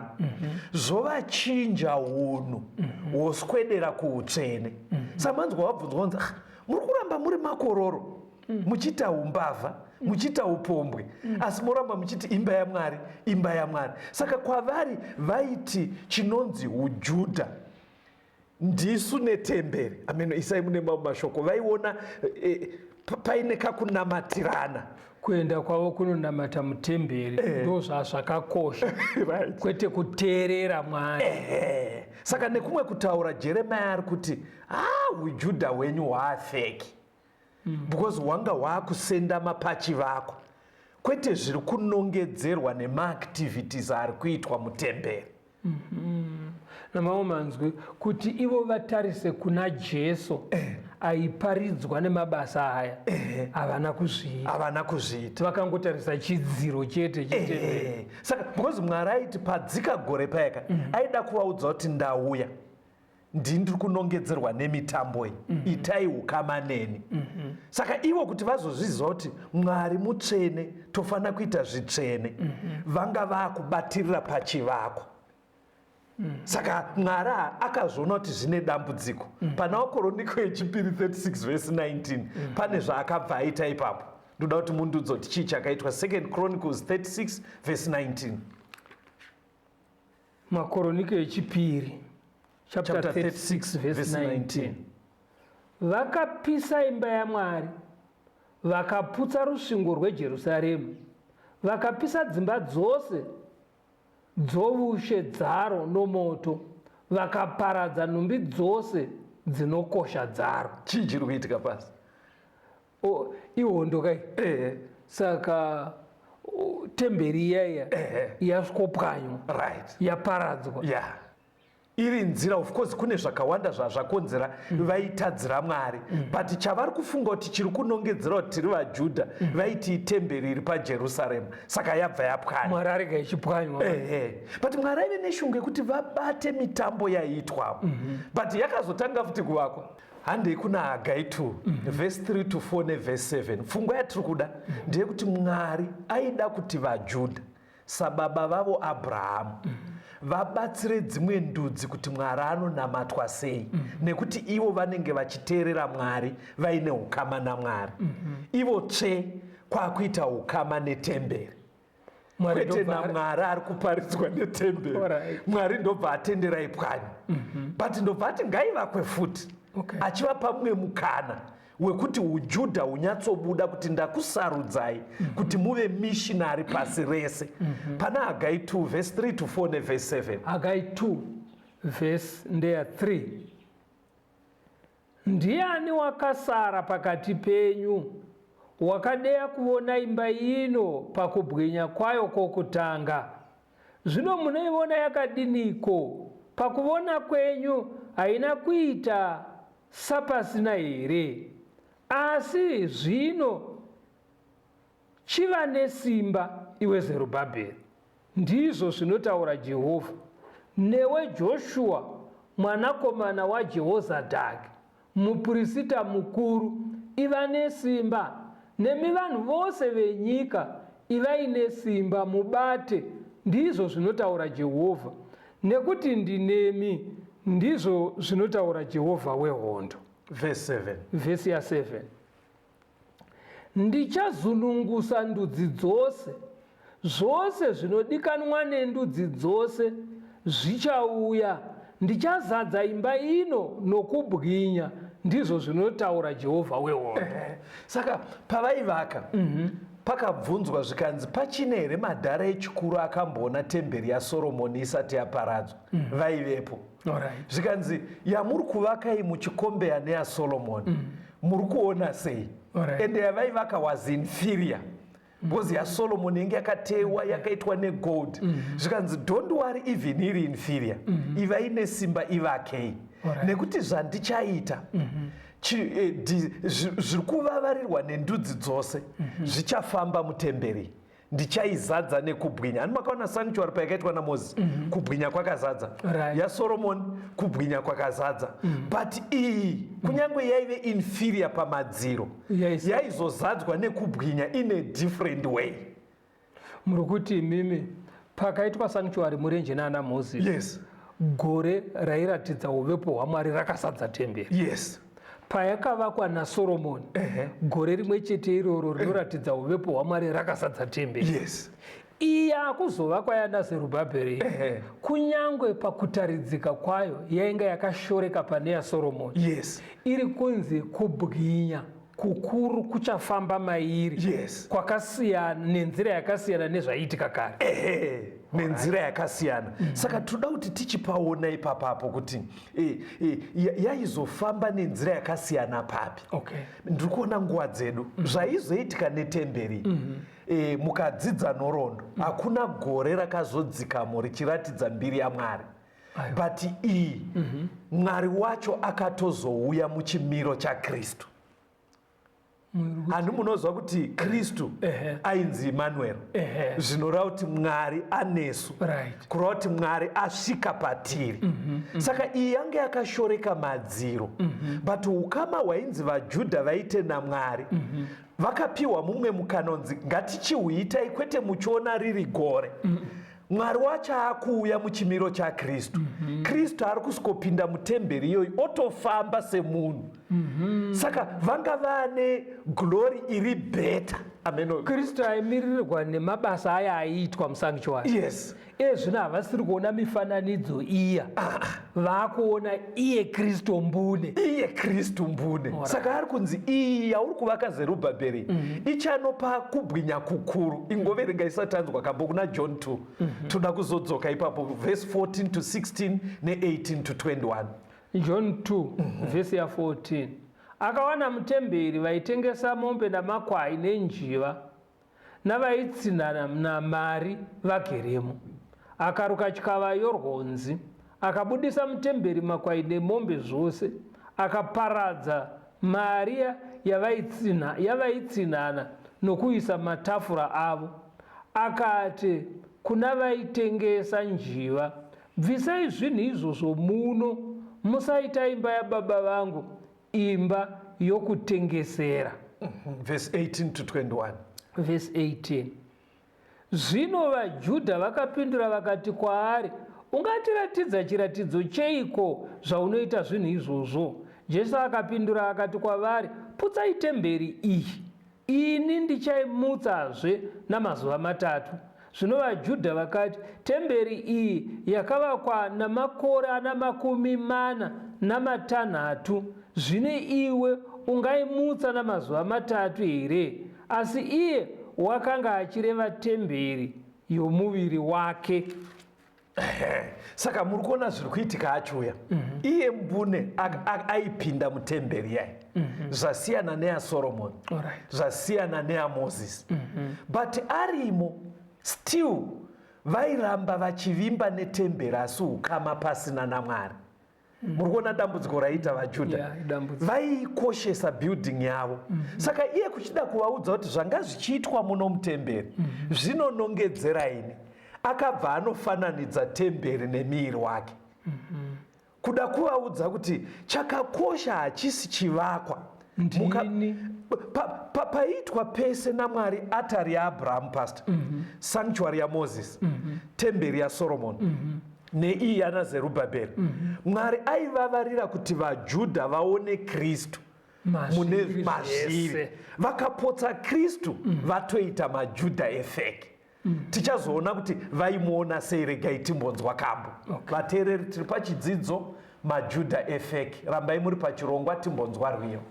zvovachinja unhu, hwoswedera kuutsvene. Saka manzwa wabvunzwa kunzi, "Ah, muri kuramba muri makororo, muchiita umbavha, muchiita upombwe, asi moramba muchiti imba yaMwari, imba yaMwari." Saka kwavari vaiti chinonzi uJudha ndisu netemberi. Ameno, isai mune mamwe mashoko, vaiona paine kakunamatirana. Kuenda kwavo kunonamata mutemberi ndo zvazvakakosha, kwete kuteerera Mwari. Ehe. Saka nekumwe kutaura, Jeremia ari kuti, ha, uJudha hwenyu hwaafake, because hwanga hwaakusendama pachivakwa, kwete zviri kunongedzerwa nemaactivities ari kuitwa mutemberi. Namamwe manzwi, kuti ivo vatarise kuna Jesu aiparidzwa nemabasa aya, havana kuzviita. Havana kuzviita. Vakangotarisa chidziro chete chetemberi. Saka because Mwari aiti padzika gore payaka, aida kuvaudza kuti ndauya, ndini ndiri kunongedzerwa nemitambo iyi, itai ukama neni. Saka ivo kuti vazozviziva kuti Mwari mutsvene, tofanira kuita zvitsvene, vanga vaakubatirira pachivakwa. Saka Mwari akazoona kuti zvine dambudziko. Pana Vakoroniko yechipiri 36 vhesi 19 pane zvaakabva aita ipapo. Ndoda kuti mundiudze kuti chii chakaitwa. Second Chronicles 36 vhesi 19. Makoroniko yechipiri chapter Chapter 36 verse verse 19. 19. "Vakapisa imba yaMwari, vakaputsa rusvingo rweJerusarema, vakapisa dzimba dzose dzovushe dzaro nomoto, vakaparadza nhumbi dzose dzinokosha dzaro." Chii chiri kuitika pasi? O, ihondo kai. Saka temberi iya iya yasvikopwanywa, yaparadzwa. Iri nzira, of course kune zvakawanda zvazvakonzera. Vaitadzira Mwari. But chavari kufunga kuti chiri kunongedzera kuti tiri vaJudha, vaiti itemberi iri paJerusarema, saka yabva yapwanywa. Mwari arega ichipwanywa. Ehe, but Mwari aive neshungu yekuti vabate mitambo yaiitwamo. But yakazotanga futi kuvakwa. Handei kuna Hagai 2, vhesi 3 to 4 nevhesi 7. Pfungwa yatiri kuda ndeyekuti Mwari aida kuti vaJudha, sababa vavo Abrahamu, vabatsire dzimwe ndudzi kuti Mwari anonamatwa sei, nekuti ivo vanenge vachiteerera Mwari, vaine ukama naMwari. Ivo tsve kwakuita ukama netemberi, Mwari kwete ndobva naMwari ari kuparidzwa netemberi. Mwari ndobva atendera ipwanya, but ndobva ati ngaivakwe futi, achivapa mumwe mukana wekuti uJudha hunyatsobuda, kuti ndakusarudzai kuti muve missionary pasi rese. Pana Hagai 2 vhesi 3 to 4 nevhesi 7. Hagai 2 vhesi ndeya 3. Ndiani wakasara pakati penyu wakadeya kuvona imba ino pakubwinya kwayo kwokutanga? Zvino munoivona yakadiniko? Pakuvona kwenyu haina kuita sapasina here? Asi zvino chiva nesimba, iwe Zerubhabheri, ndizvo zvinotaura Jehovha, newe Joshua mwanakomana waJehozadhaki, mupurisita mukuru, iva nesimba, nemi vanhu vose venyika, ivai nesimba, mubate, ndizvo zvinotaura Jehovha, nekuti ndinemi, ndizvo zvinotaura Jehovha wehondo. Vhesi 7. Vhesi ya7. Ndichazunungusa ndudzi dzose, zvose zvinodikanwa nendudzi dzose zvichauya, ndichazadza imba ino nokubwinya, ndizvo zvinotaura Jehovha wehondo. Saka pavaivaka, pakabvunzwa zvikanzi, pachine here madhara echikuru akamboona temberi yaSoromoni isati yaparadzwa? Vaivepo. Zvikanzi, yamuri kuvakai muchikombeya neyaSolomoni, muri kuona sei? Ende yavaivaka was inferior, because yaSolomoni yange yakatewa, yakaitwa negold. Zvikanzi, don't worry, even iri inferior, ivai nesimba, ivakei, nekuti zvandichaita, zviri kuvavarirwa nendudzi dzose zvichafamba mutemberi, ndichaizadza nekubwinya. Ani makaona sanctuary payakaitwa naMozisi? Kubwinya kwakazadza. YaSoromoni kubwinya kwakazadza. But iyi, kunyange yaive inferior pamadziro, yaizozadzwa nekubwinya in a different way. Muri kuti imimi pakaitwa sanctuary murenje naana Mozisi, Yes. gore rairatidza uvepo hwaMwari rakazadza temberi. Yes. Payakavakwa naSoromoni, gore rimwe chete iroro rinoratidza uvepo hwaMwari rakazadza temberi. Yes. Iyi yakuzovakwa yana Zerubhabheri, kunyange pakutaridzika kwayo yainga yakashoreka pane yaSoromoni, iri kunzi kubwinya kukuru kuchafamba mairi kwakasiyana, nenzira yakasiyana nezvaiitika kare. Ehe, nenzira yakasiyana. Saka toda kuti tichipaona ipapapo kuti yaizofamba nenzira yakasiyana papi. Ndiri kuona nguva dzedu, zvaizoitika netemberi, mukadzidza nhoroondo, hakuna gore rakazodzikamo richiratidza mbiri yaMwari. But iyi, Mwari wacho akatozouya muchimiro chaKristu. Handi munoziva kuti Kristu ainzi Emmanuel, zvinoreva kuti Mwari anesu, kureva kuti Mwari asvika patiri. Saka iyi yange yakashoreka madziro, but ukama hwainzi vaJudha vaite naMwari, vakapiwa mumwe mukanonzi ngatichihuitai kwete muchiona riri gore. Mwari wacho akuuya muchimiro chaKristu. Kristu ari kusvikopinda mutemberi iyoyi, otofamba semunhu. Saka vanga vane glory iri better. Ameno. Kristu aimiririrwa nemabasa aya aiitwa musanctuary. Yes. Ezvino havasiri kuona mifananidzo iya, vaakuona iye Kristu mbune. Iye Kristu mbune. Saka ari kunzi iyi yauri kuvaka, Zerubhabheri, ichanopa kubwinya kukuru. Ingoverenga isatanzwa kambo kuna John 2. Toda kuzodzoka ipapo, verse 14 to 16 ne18 to 21. John 2, vhesi ya14. Akawana mutemberi vaitengesa mombe namakwai nenjiva, navaitsinana namari vageremo. Akaruka tyava yorwonzi. Akabudisa mutemberi makwai nemombe zvose, akaparadza mari yavaitsinhana nokuisa matafura avo. Akati kuna vaitengesa njiva, Bvisai zvinhu izvozvo muno, musaita imba yaBaba vangu imba yokutengesera. Verse 18 to 21. Verse 18. Zvino vaJudha vakapindura vakati kwaari, Ungatiratidza chiratidzo cheiko zvaunoita zvinhu izvozvo? Jesu akapindura akati kwavari, Putsai temberi iyi, ini ndichaimutsazve namazuva matatu. Zvino vaJudha vakati, Temberi iyi yakavakwa namakore ana 46, zvino iwe ungaimutsa namazuva matatu here? Asi iye wakanga achireva temberi yomuviri wake. Saka muri kuona zviri kuitika achiuya. Iye mbune aipinda mutemberi yayi. Zvasiyana neyaSoromoni. Zvasiyana neyaMozisi. But arimo still vairamba vachivimba netemberi asi ukama pasina naMwari. Muri kuona dambudziko raiita vaJudha. Vaikoshesa building yavo. Saka iye kuchida kuvaudza kuti zvanga zvichiitwa muno mutemberi zvinonongedzera ini, akabva anofananidza temberi nemiviri wake. Kuda kuvaudza kuti chakakosha hachisi chivakwa. Ndini. Paitwa pese naMwari, atari yaAbrahamu, pastor, sanctuary yaMoses, temberi yaSoromoni, neiyi yana Zerubhabheri. Mwari aivavarira kuti vaJudha vaone Kristu mune mazviri. Vakapotsa Kristu, vatoita maJudha efake. Tichazoona kuti vaimuona sei. Regai timbonzwa kambo. Vateereri, tiri pachidzidzo maJudha efake. Rambai muri pachirongwa, timbonzwa rwiyo.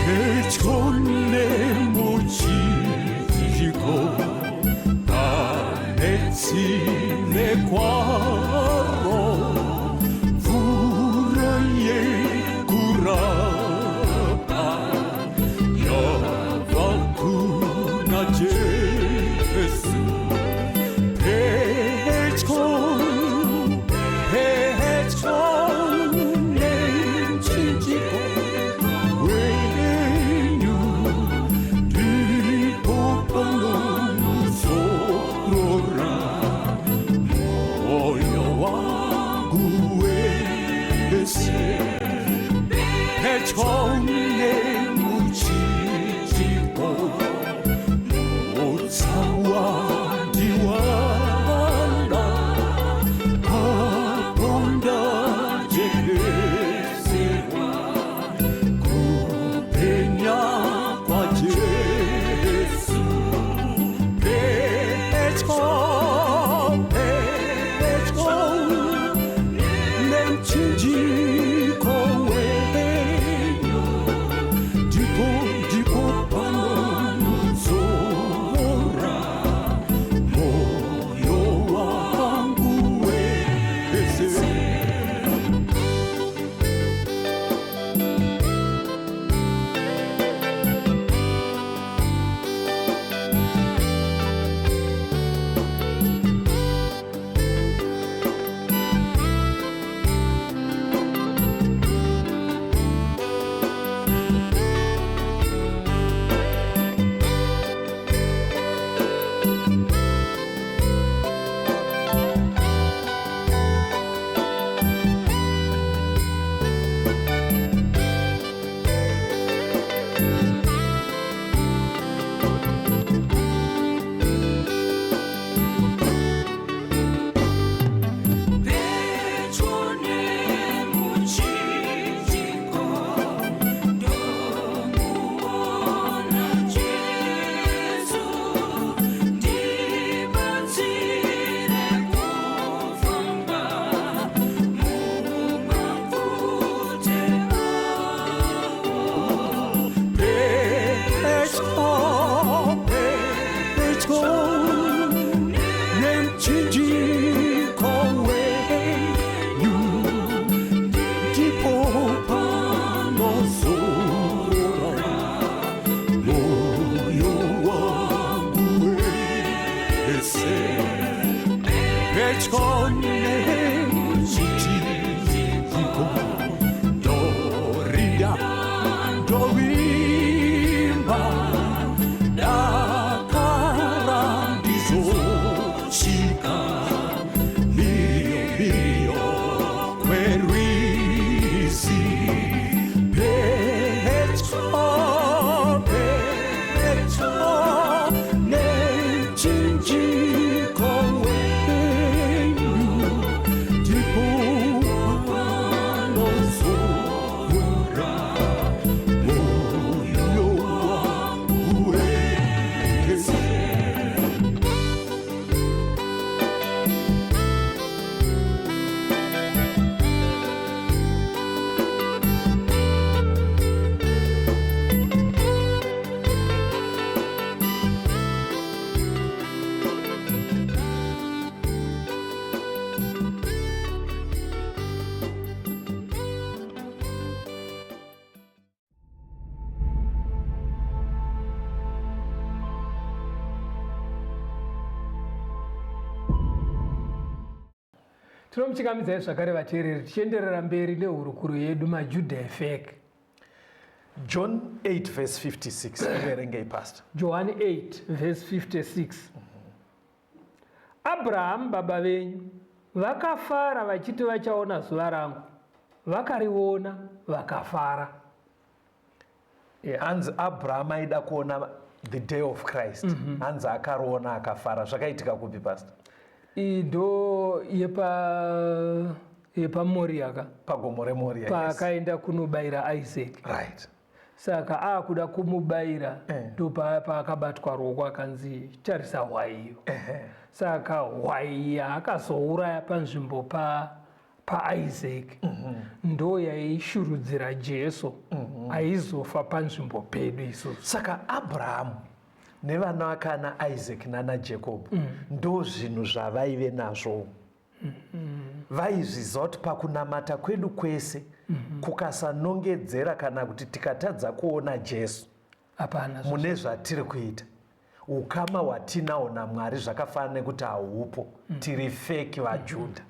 Pedyo nemuchinjiko pane tsime kwaro, mvura yekurapa yabva kuna Jesu. Pedyo, pedyo nemuchinjiko wenyu, ndipo panozorora moyo wangu wese. Pedyo nemuchinjiko, mutsa wandiwana, apo ndajekeserwa kupenya kwaJesu. Pedyo, pedyo nemuchinjiko wenyu, ndipo, ndipo panozorora moyo wangu wese. Pedyo nemuchinjiko ndomuona Jesu, ndibatsire kufamba mumapfute awo. Pedyo, Pedyo nemuchinjiko, ndorida, ndovimba, dakara ndizosvika mhiyo mhiyo kwerwizi. Pedyo, pedyo nemuchinjiko wenyu, ndipo panozorora moyo wangu wese. Tinomuchingamidzai zvakare vateereri, tichienderera mberi nehurukuro yedu, maJudha efake. John 8 verse 56, iverengei, Pastor. Johani 8 verse 56: Abrahamu baba venyu vakafara vachiti vachaona zuva rangu, vakariona vakafara. Yeah. Hanzi Abraham aida kuona the day of Christ. Hanzi akariona akafara. Zvakaitika kupi, Pastor? Iyi ndo yepaMoria ka? Pagomo reMoria, yes. Paakaenda kunobayira Isaac. Saka aakuda kumubayira, ndo paakabatwa ruoko akanzi, "Tarisa hwaiyo." Saka hwai yaakazouraya panzvimbo paIsaac ndo yaishurudzira Jesu aizofa panzvimbo pedu isusu. Saka Abrahamu nevana vake ana Isaac nana Jacob, ndo zvinhu zvavaive nazvo. Vaizviziva kuti pakunamata kwedu kwese kukasanongedzera kana kuti tikatadza kuona Jesu hapana mune zvatiri kuita, ukama hwatinahwo naMwari zvakafanana nekuti haupo, tiri fake vaJudha.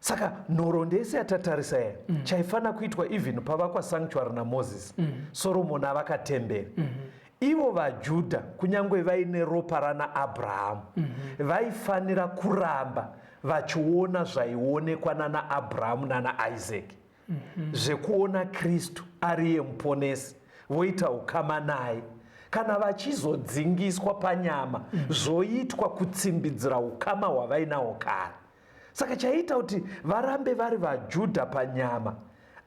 Saka nhoroondo yese yatatarisa iya, chaifanira kuitwa, even pavakwa sanctuary naMoses, Soromoni avaka temberi, ivo vaJudha kunyange vaine ropa rana Abrahamu, vaifanira kuramba vachiona zvaionekwa nana Abrahamu nana Isaac, zvekuona Kristu ariye muponesi, voita ukama naye. Kana vachizodzingiswa panyama, zvoitwa kutsimbidzira ukama hwavainahwo kare. Saka chaiita kuti varambe vari vaJudha panyama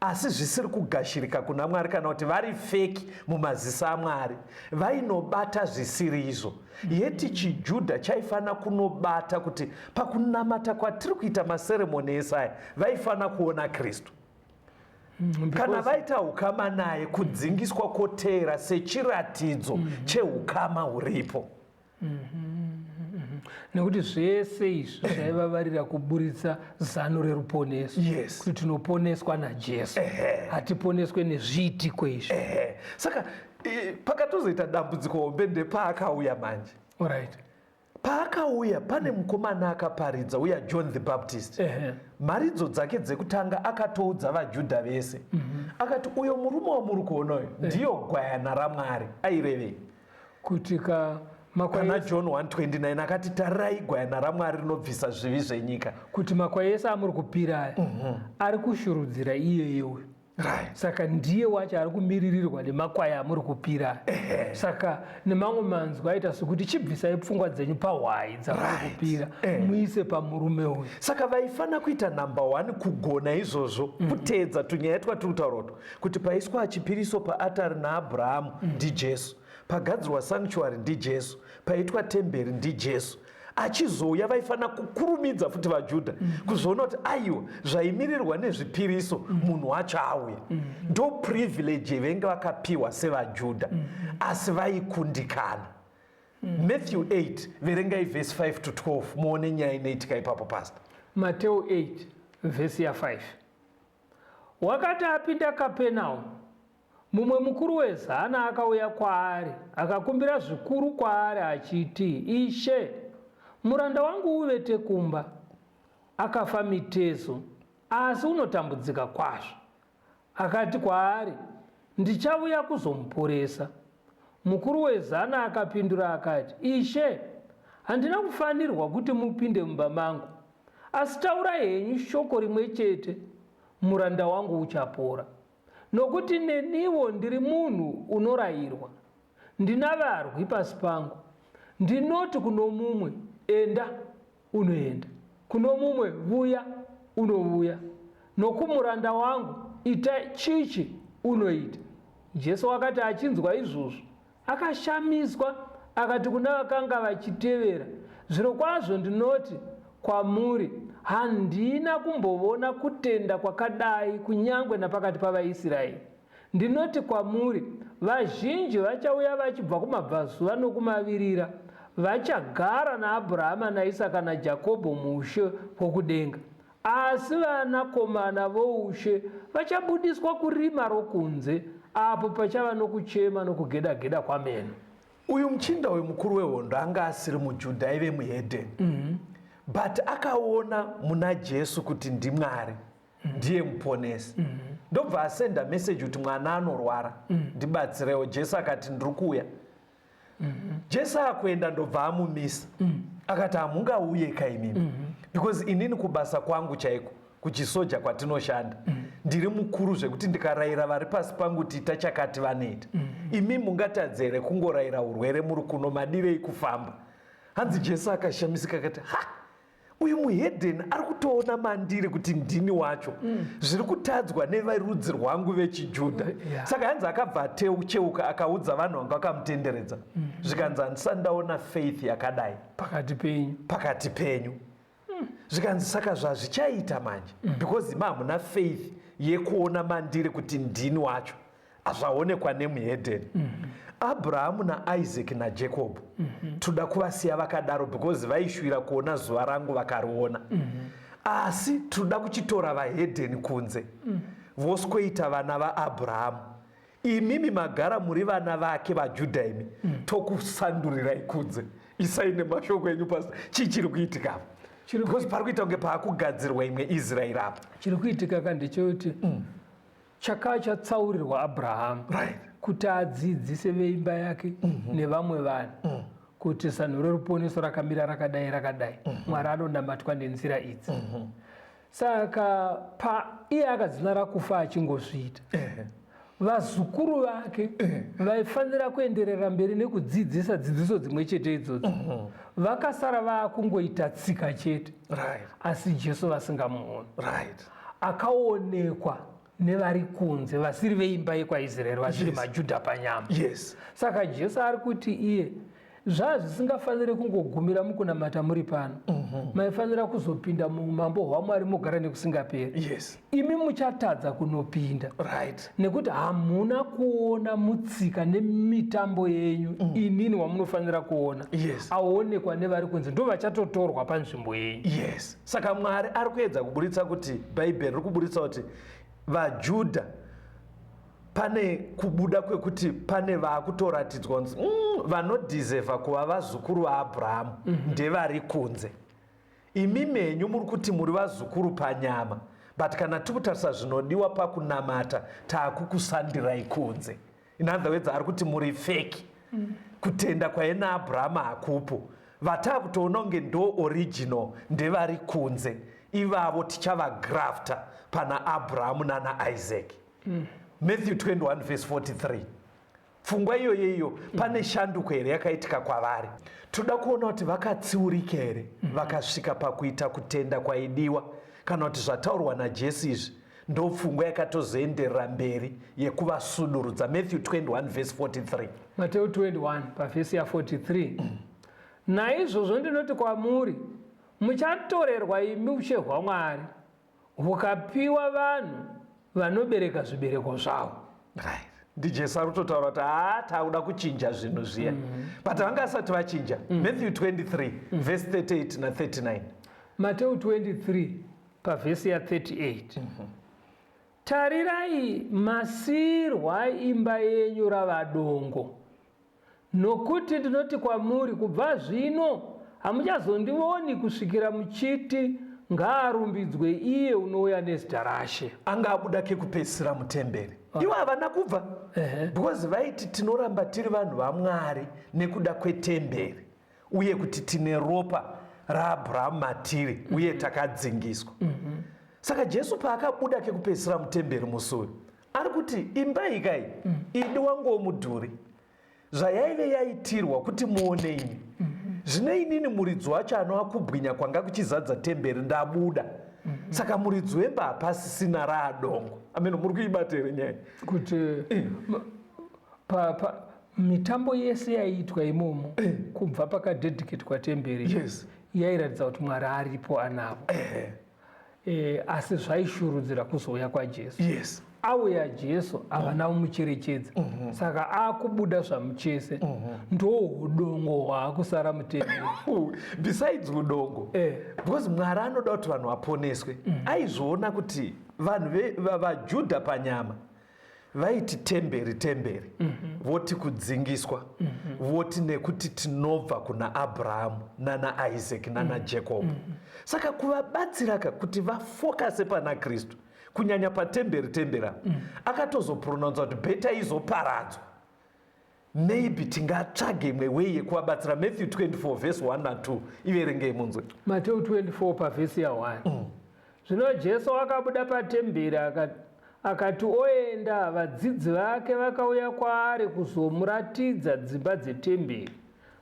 asi zvisiri kugashirika kuna Mwari, kana kuti vari fake mumazisa aMwari, vainobata zvisiri izvo. Yeti chiJudha chaifanira kunobata kuti pakunamata kwatiri kuita, maseremoni esaya, vaifanira kuona Kristu. Kana vaita ukama naye, kudzingiswa kwoteera sechiratidzo cheukama huripo. Nekuti zvese izvi zvaivavarira kuburitsa zano reruponeso, kuti tinoponeswa naJesu, hatiponeswe nezviitiko izvi. Ehe. Saka pakatozoita dambudziko hombe ndepaakauya manje. Paakauya, pane mukomana akaparidza uya, John the Baptist. Mharidzo dzake dzekutanga akatoudza vaJudha vese, akati, "Uyo murume wamuri kuona uyo ndiyo gwayana raMwari." Airevei? Kuti ka makwai Pana John 129 akati, "Tarirai gwayana raMwari rinobvisa zvivi zvenyika." Kuti makwai ese amuri kupira aya ari kushurudzira iyeye uyu. Saka ndiye wacho ari kumiririrwa nemakwai amuri kupira aya. Saka nemamwe manzwi aita sekuti chibvisai pfungwa dzenyu pahwai dzamuri kupira, muise pamurume uyu. Saka vaifanira kuita number one kugona izvozvo, kuteedza tunyaya twatiri kutaura utu, kuti paiswa chipiriso paatari naAbhurahamu ndiJesu, pagadzirwa sanctuary ndiJesu, paitwa temberi ndiJesu. Achizouya, vaifanira kukurumidza futi vaJudha kuzoona kuti aiwa, zvaimirirwa nezvipiriso, munhu wacho auya. Ndo privilege venge vakapiwa sevaJudha, asi vaikundikana. Matthew 8, verengai verse 5 to 12, muone nyaya inoitika ipapo, Pastor. Mateo 8 vhesi ya5: Wakati apinda Kapenaumu, mumwe mukuru wezana akauya kwaari, akakumbira zvikuru kwaari achiti, "Ishe, Muranda wangu uvete kumba, akafa mitezo, asi unotambudzika kwazvo. Akati kwaari, Ndichavuya kuzomuporesa. Mukuru wezana akapindura akati, Ishe, handina kufanirwa kuti mupinde mumba mangu, asi taurai henyu shoko rimwe chete, muranda wangu uchapora. Nokuti neniwo ndiri munhu unorayirwa, ndina varwi pasi pangu. Ndinoti kuno mumwe, Enda, unoenda, kuno mumwe, Vuya, unovuya, nokumuranda wangu, Ita chichi, unoita. Jesu wakati achinzwa izvozvo, akashamiswa, akati kuna vakanga vachitevera, Zvirokwazvo ndinoti kwamuri, handina kumbovona kutenda kwakadai kunyangwe napakati pavaIsraeri. Ndinoti kwamuri, vazhinji vachauya vachibva kumabvazuva nokumavirira, vachagara naAbhurahama naIsaka naJakobho muushe hwokudenga. Asi vanakomana voushe vachabudiswa kurima rokunze, apo pachava nokuchema nokugeda-geda kwameno. Uyu muchinda uyu mukuru wehondo anga asiri muJudha, aive muhedheni. But akaona muna Jesu kuti ndiMwari, ndiye muponesi. Ndobva asenda meseji kuti mwana anorwara, ndibatsirewo. Jesu akati ndiri kuuya. Jesu akuenda ndobva amumisa. Akati hamungauye kaimimi. Because inini kubasa kwangu chaiko, kuchisoja kwatinoshanda, ndiri mukuru zvekuti ndikarayira vari pasi pangu kuti ita chakati vanoita. Imi mungatadze here kungorayira urwere muri kuno, madirei kufamba? Hanzi Jesu akashamisika akati, ha, uyu muhedheni ari kutoona mandiri kuti ndini wacho. Zviri kutadzwa neverudzi rwangu vechiJudha. Saka hanzi akabva ateucheuka akaudza vanhu vanga vakamutenderedza. Zvikanzi handisati ndaona faith yakadai pakati penyu. Pakati penyu. Zvikanzi saka zvazvichaita manje, because imi hamuna faith yekuona mandiri kuti ndini wacho, zvaonekwa nemuhedheni. Abrahamu naIsaac naJacob toda kuvasiya vakadaro because vaishuvira kuona zuva rangu vakariona. Asi toda kuchitora vahedheni kunze voswoita vana vaAbrahamu. Imimi magara muri vana vake vaJudha, imi tokusandurirai kunze. Isai nemashoko enyu pasi, chii chiri kuitika apa? Because pari kuita kunge paakugadzirwa imwe Israeri apa. Chiri kuitika ka ndechekuti chakava chatsaurirwa Abrahamu kuti adzidzise veimba yake nevamwe vanhu kuti sanho reruponeso rakamira rakadai rakadai, Mwari anonamatwa nenzira idzi. Saka pa iye akadzinara kufa achingozviita, vazukuru vake vaifanira kuenderera mberi nekudzidzisa dzidziso dzimwe chete idzodzo vakasara vaakungoita tsika chete, asi Jesu vasingamuoni. Akaonekwa nevari kunze, vasiri veimba yekwaIsraeri, vasiri maJudha panyama. Saka Jesu ari kuti iye zvaa zvisingafaniri kungogumira mukunamata muri pano, maifanira kuzopinda muumambo hwaMwari mogara nekusingaperi. Imi muchatadza kunopinda nekuti hamuna kuona mutsika nemitambo yenyu inini wamunofanira kuona. Aonekwa nevari kunze, ndo vachatotorwa panzvimbo yenyu. Yes, saka Mwari ari kuedza kuburitsa kuti, Bhaibheri riri kuburitsa kuti vaJudha pane kubuda kwekuti pane vaakutoratidzwa kunzi vanodhizevha kuva vazukuru vaAbhurahamu ndevari kunze. Imi menyu muri kuti muri vazukuru panyama, but kana tiri kutarisa zvinodiwa pakunamata, taakukusandirai kunze. In other words, ari kuti muri fake. Kutenda kwaina Abrahama hakupo. Vataakutoona kunge ndo original ndevari kunze, ivavo tichavagrafta pana Abrahamu nana Isaac. Matthew 21 verse 43. Pfungwa iyoyo iyo, pane shanduko here yakaitika kwavari? Toda kuona kuti vakatsiurika here, vakasvika pakuita kutenda kwaidiwa, kana kuti zvataurwa naJesu izvi ndo pfungwa yakatozoenderera mberi yekuvasudurudza. Matthew 21 verse 43. Mateo 21 pavhesi ya43: Naizvozvo ndinoti kwamuri, muchatorerwa imi ushe hwaMwari, hukapiwa vanhu vanobereka zvibereko zvavo. Right, ndiJesu ari kutotaura kuti haa, taakuda kuchinja zvinhu zviya, but vanga asati vachinja. Matthew 23 verse 38 na39. Mateo 23 pavhesi ya38: Tarirai, masiyirwa imba yenyu rava dongo. Nokuti ndinoti kwamuri, kubva zvino Hamuchazondioni kusvikira muchiti, Ngaarumbidzwe iye unouya nezita raShe. Anga abuda kekupedzisira mutemberi. Ivo havana kubva because vaiti tinoramba tiri vanhu vaMwari nekuda kwetemberi uye kuti tine ropa raAbrahamu matiri uye takadzingiswa. Saka Jesu paakabuda kekupedzisira mutemberi musi uyu, ari kuti imba iyi kai idi wangu womudhuri zvayaive yaitirwa kuti muone ini. Zvino inini muridzi wacho anova kubwinya kwanga kuchizadza temberi ndabuda. Saka muridzi wemba hapasisina raadongo. Ameno muri kuibata here nyaya? Kuti pa, pa, mitambo yese yaiitwa imomo kubva pakadedicatwa temberi yairatidza kuti Mwari aripo anavo. Asi zvaishurudzira kuzouya kwaJesu. Auya Jesu havana kumucherechedza. Saka akubuda zvamuchese. Ndo hudongo hwaakusara mutemberi. Besides udongo, because Mwari anoda kuti vanhu vaponeswe. Aizviona kuti vanhu vaJudha panyama vaiti temberi temberi, voti kudzingiswa, voti nekuti tinobva kuna Abrahamu nana Isaac nana Jacob. Saka kuvabatsira ka kuti vafokase pana Kristu, kunyanya patemberi temberi apa, akatozopronounsa kuti better izoparadzwa, maybe tingatsvage imwe way yekuvabatsira. Matthew 24 verse 1 na2, iverengei munzwe. Mateo 24 pavhesi ya1. Zvino Jesu akabuda patemberi akati oenda, vadzidzi vake vakauya kwaari kuzomuratidza dzimba dzetemberi.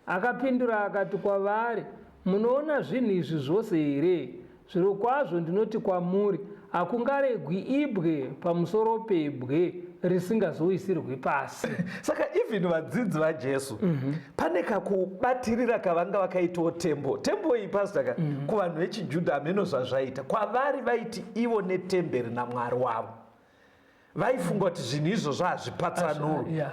Akapindura akati kwavari, "Munoona zvinhu izvi zvose here? Zvirokwazvo ndinoti kwamuri, hakungaregwi ibwe pamusoro pebwe risingazowisirwi pasi." Saka even vadzidzi vaJesu pane kakubatirira kavanga vakaitawo tembo tembo iyi, pastor ka, kuvanhu vechiJudha hameno zvazvaita kwavari. Vaiti ivo netemberi naMwari wavo, vaifunga kuti zvinhu izvozvo hazvipatsanurwi.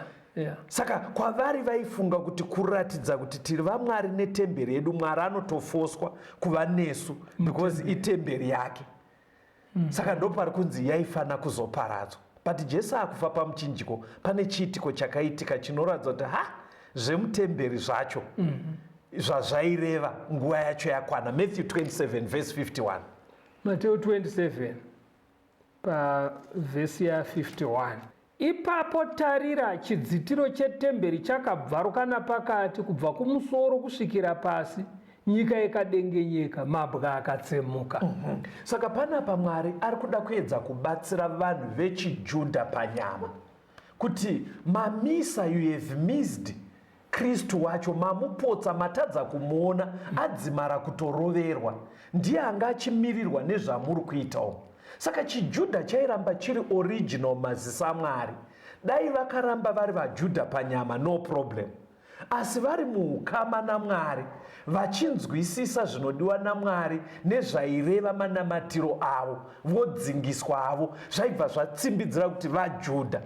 Saka kwavari vaifunga kuti kuratidza kuti tiri vaMwari netemberi yedu, Mwari anotofoswa kuva nesu because itemberi yake. Saka ndopari kunzi yaifana kuzoparadzwa. But Jesu akufa pamuchinjiko, pane chiitiko chakaitika chinoratidza kuti ha, zvemutemberi zvacho zvazvaireva, nguva yacho yakwana. Matthew 27 verse 51. Mateo 27 pavhesi ya51. Ipapo tarira, chidzitiro chetemberi chakabvaruka napakati kubva kumusoro kusvikira pasi, nyika ikadengenyeka, mabwe akatsemuka. Saka panapa Mwari ari kuda kuedza kubatsira vanhu vechiJudha panyama kuti mamisa, you have missed Kristu wacho, mamupotsa, matadza kumuona adzimara kutoroverwa. Ndiye anga achimirirwa nezvamuri kuitawo. Saka chiJudha chairamba chiri original mazisa aMwari. Dai vakaramba vari vaJudha panyama, no problem, asi vari muukama naMwari, vachinzwisisa zvinodiwa naMwari nezvaireva manamatiro avo, vodzingiswa avo, zvaibva zvatsimbidzira kuti vaJudha.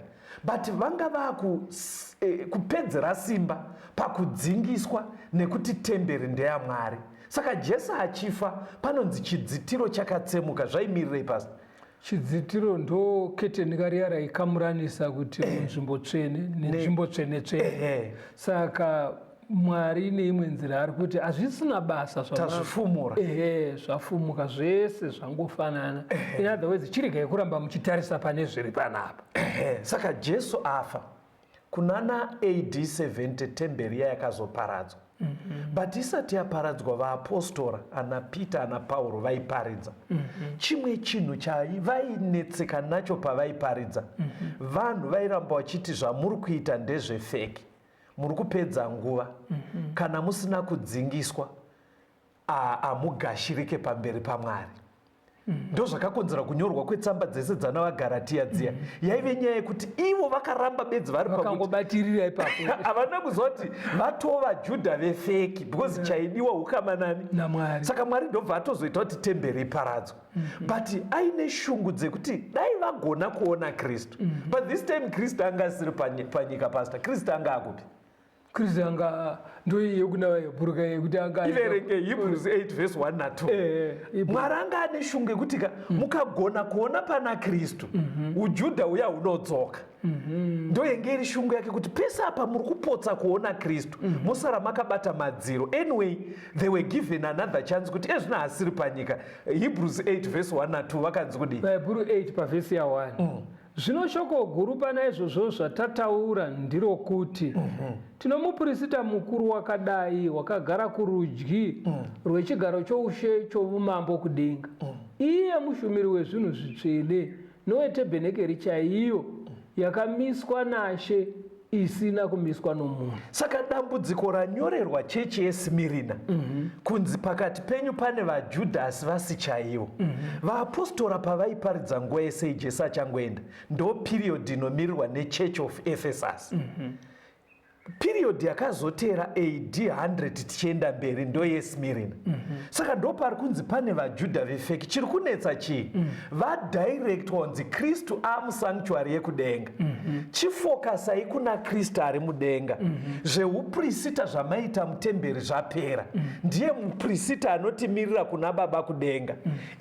But vanga vaakupedzera simba pakudzingiswa nekuti temberi ndeyamwari. Saka Jesu achifa, panonzi chidzitiro chakatsemuka. Zvaimirirei, pastor? Chidzitiro ndo keteni kariya raikamuranisa kuti munzvimbo tsvene nenzvimbo tsvene tsvene. Saka Mwari neimwe nzira ari kuti hazvisina basa Tazvifumura. Ehe, zvafumuka zvese, zvangofanana. In other words, chiregai kuramba muchitarisa pane zviri panapa. Ehe, saka Jesu afa kunana AD 70, temberi iya yakazoparadzwa. But isati yaparadzwa, vaapostora ana Peter ana Pauro vaiparidza. Chimwe chinhu chavainetseka nacho pavaiparidza, vanhu vairamba vachiti zvamuri kuita ndezvefake, muri kupedza nguva, kana musina kudzingiswa hamugashirike pamberi paMwari. Ndo zvakakonzera kunyorwa kwetsamba dzese dzana vaGaratiya dziya. Yaive nyaya yekuti ivo vakaramba bedzi vari pakuti Vakangobatirira ipapo. Havana kuziva kuti vatova vaJudha vefake, because chaidiwa ukama nani? NaMwari. Saka Mwari ndobva atozoita kuti temberi iparadzwe, but aine shungu dzekuti dai vagona kuona Kristu. But this time Kristu anga asiri panyika. Pastor, Kristu anga akupi? Kristu anga ndoiye kuna vaHebhuruka yekuti anga Iverenge Hebrews 8 verse 1 na2. Mwari anga ane shungu yekuti ka mukagona kuona pana Kristu, uJudha uya hunodzoka. Ndoyenge iri shungu yake kuti pese apa muri kupotsa kuona Kristu, mosara makabata madziro. Anyway, they were given another chance kuti ezvino asiri panyika. Hebrews 8 verse 1 na2 vakanzi kudii? VaHebhuru 8 pavhesi ya1: "Zvino shoko guru pana izvozvo zvatataura ndirokuti tino mupurisita mukuru wakadai, wakagara kurudyi rwechigaro choushe choumambo kudenga, iye mushumiri wezvinhu zvitsvene nowetebhenekeri chaiyo yakamiswa naShe, isina kumiswa nomunhu." Saka dambudziko ranyorerwa chechi yeSmirina kunzi pakati penyu pane vaJudhasi vasi chaivo. Vaapostora pavaiparidza nguva yese Jesu achangoenda, ndo period inomirirwa neChurch of Ephesus. Period yakazotera AD 100 tichienda mberi ndo yeSmirina. Saka ndo pari kunzi pane vaJudha vefake. Chiri kunetsa chii? Vadirectwa kunzi Kristu amusanctuary yekudenga, chifokasai kuna Kristu ari mudenga. Zveupurisita zvamaita mutemberi zvapera, ndiye mupurisita anotimirira kuna Baba kudenga.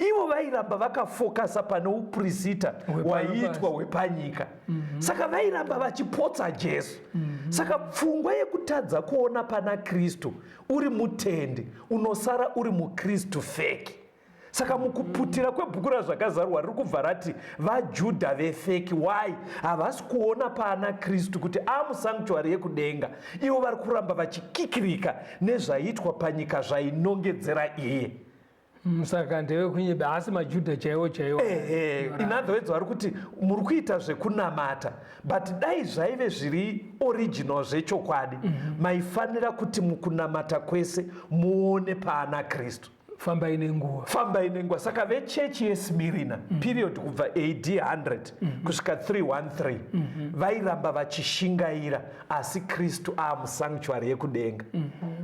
Ivo vairamba vakafokasa pane upurisita hwepano hwaiitwa pasi. hwepanyika. Saka vairamba vachipotsa Jesu. Saka pfungwa yekutadza kuona pana Kristu, uri mutendi unosara uri muKristu fake. Saka mukuputira kwebhuku raZvakazarurwa riri kubva rati vaJudha vefake. Why? Havasi kuona paana Kristu kuti amusanctuary yekudenga. Ivo vari kuramba vachikikirika nezvaiitwa panyika zvainongedzera iye. Saka ndevekunyeba, haasi maJudha chaiwo chaiwo. Ehe, in other words vari kuti muri kuita zvekunamata, but dai zvaive zviri original zvechokwadi, maifanira kuti mukunamata kwese muone paana Kristu. Fambai nenguva. Fambai nenguva. Saka vechechi yeSmirina, period kubva AD 100 kusvika 313, vairamba vachishingaira, asi Kristu aamusanctuary yekudenga.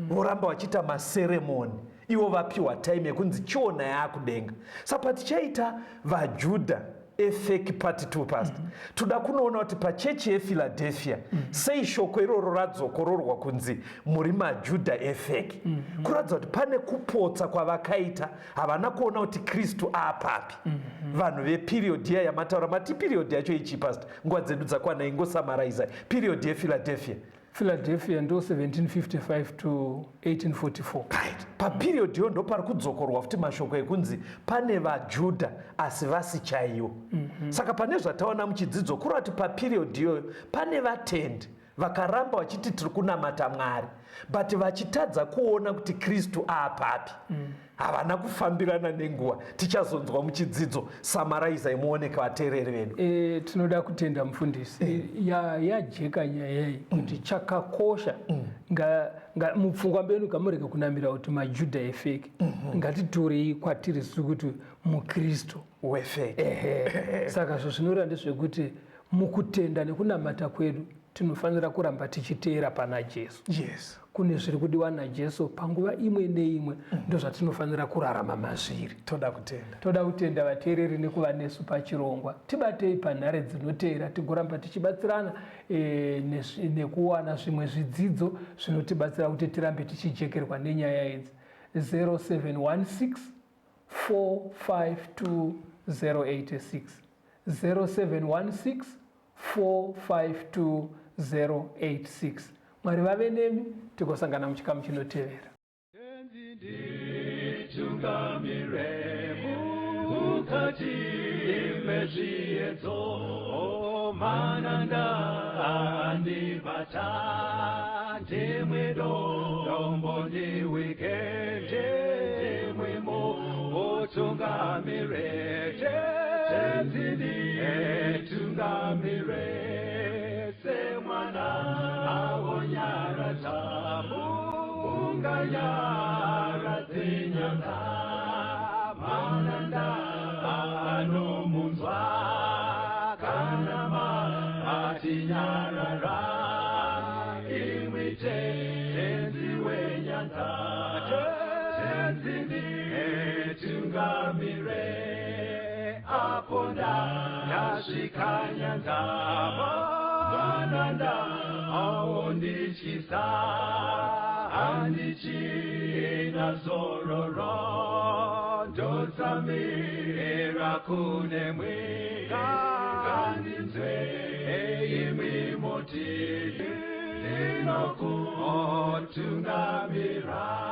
Voramba vachiita maceremony, ivo vapiwa time yekunzi chiona yaakudenga. Saka tichaita vaJudha efake part 2, pastor. Toda kunoona kuti pachechi yePhiladelphia sei shoko iroro radzokororwa kunzi muri maJudha efake. Kuratidza kuti pane kupotsa kwavakaita, havana kuona kuti Kristu aapapi. Vanhu veperiod iya yamataura, mati period yacho ichi, pastor, nguva dzedu dzakwana, ingosummariza period yePhiladelphia. Philadelphia ndo 1755 to 1844. Right, paperiod iyo ndo pari kudzokorwa futi mashoko ekunzi pane vaJudha asi vasi chaiwo. Saka pane zvataona muchidzidzo, kureva kuti paperiod iyoyo pane vatendi vakaramba vachiti tiri kunamata Mwari, but vachitadza kuona kuti Kristu aapapi. Havana kufambirana nenguva. Tichazonzwa muchidzidzo. Summariza imuoneke vateereri vedu. Tinoda kutenda mufundisi. Yajeka nyaya iyi kuti chakakosha mupfungwa menu gamurege kunamira kuti maJudha efake. Ngatitorei kwatiri siri kuti muKristu wefake. Ehe. Saka zvo zvinoreva ndezvekuti mukutenda nekunamata kwedu tinofanira kuramba tichiteera pana Jesu. Kune zviri kudiwa naJesu panguva imwe neimwe, ndozvatinofanira kurarama mazviri. Toda kutenda. Toda kutenda vateereri nekuva nesu pachirongwa. Tibatei panhare dzinoteera, tigoramba tichibatsirana nekuwana zvimwe zvidzidzo zvinotibatsira kuti tirambe tichijekerwa nenyaya idzi. 0716 452 086, 0716 452 086. Mwari vave nemi, tigosangana muchikamu chinotevera. Tungamire mukati mezviedzo, mananda andibata, ndimwe dombo ndiwike, ndimwimo utungamire, Tenzi nditungamire, semwana awonyaradza unganyaradze nyanga, mananda anomunzwa kana matinyarara, imwi Tenzi wenyanza, Tenzi nditungamire, apo ndasvika nyanza, mananda. Aondityisa, handichina zororo, ndotsamira kunemwi, ngandinzwe imwi moti, ndinokutungamira.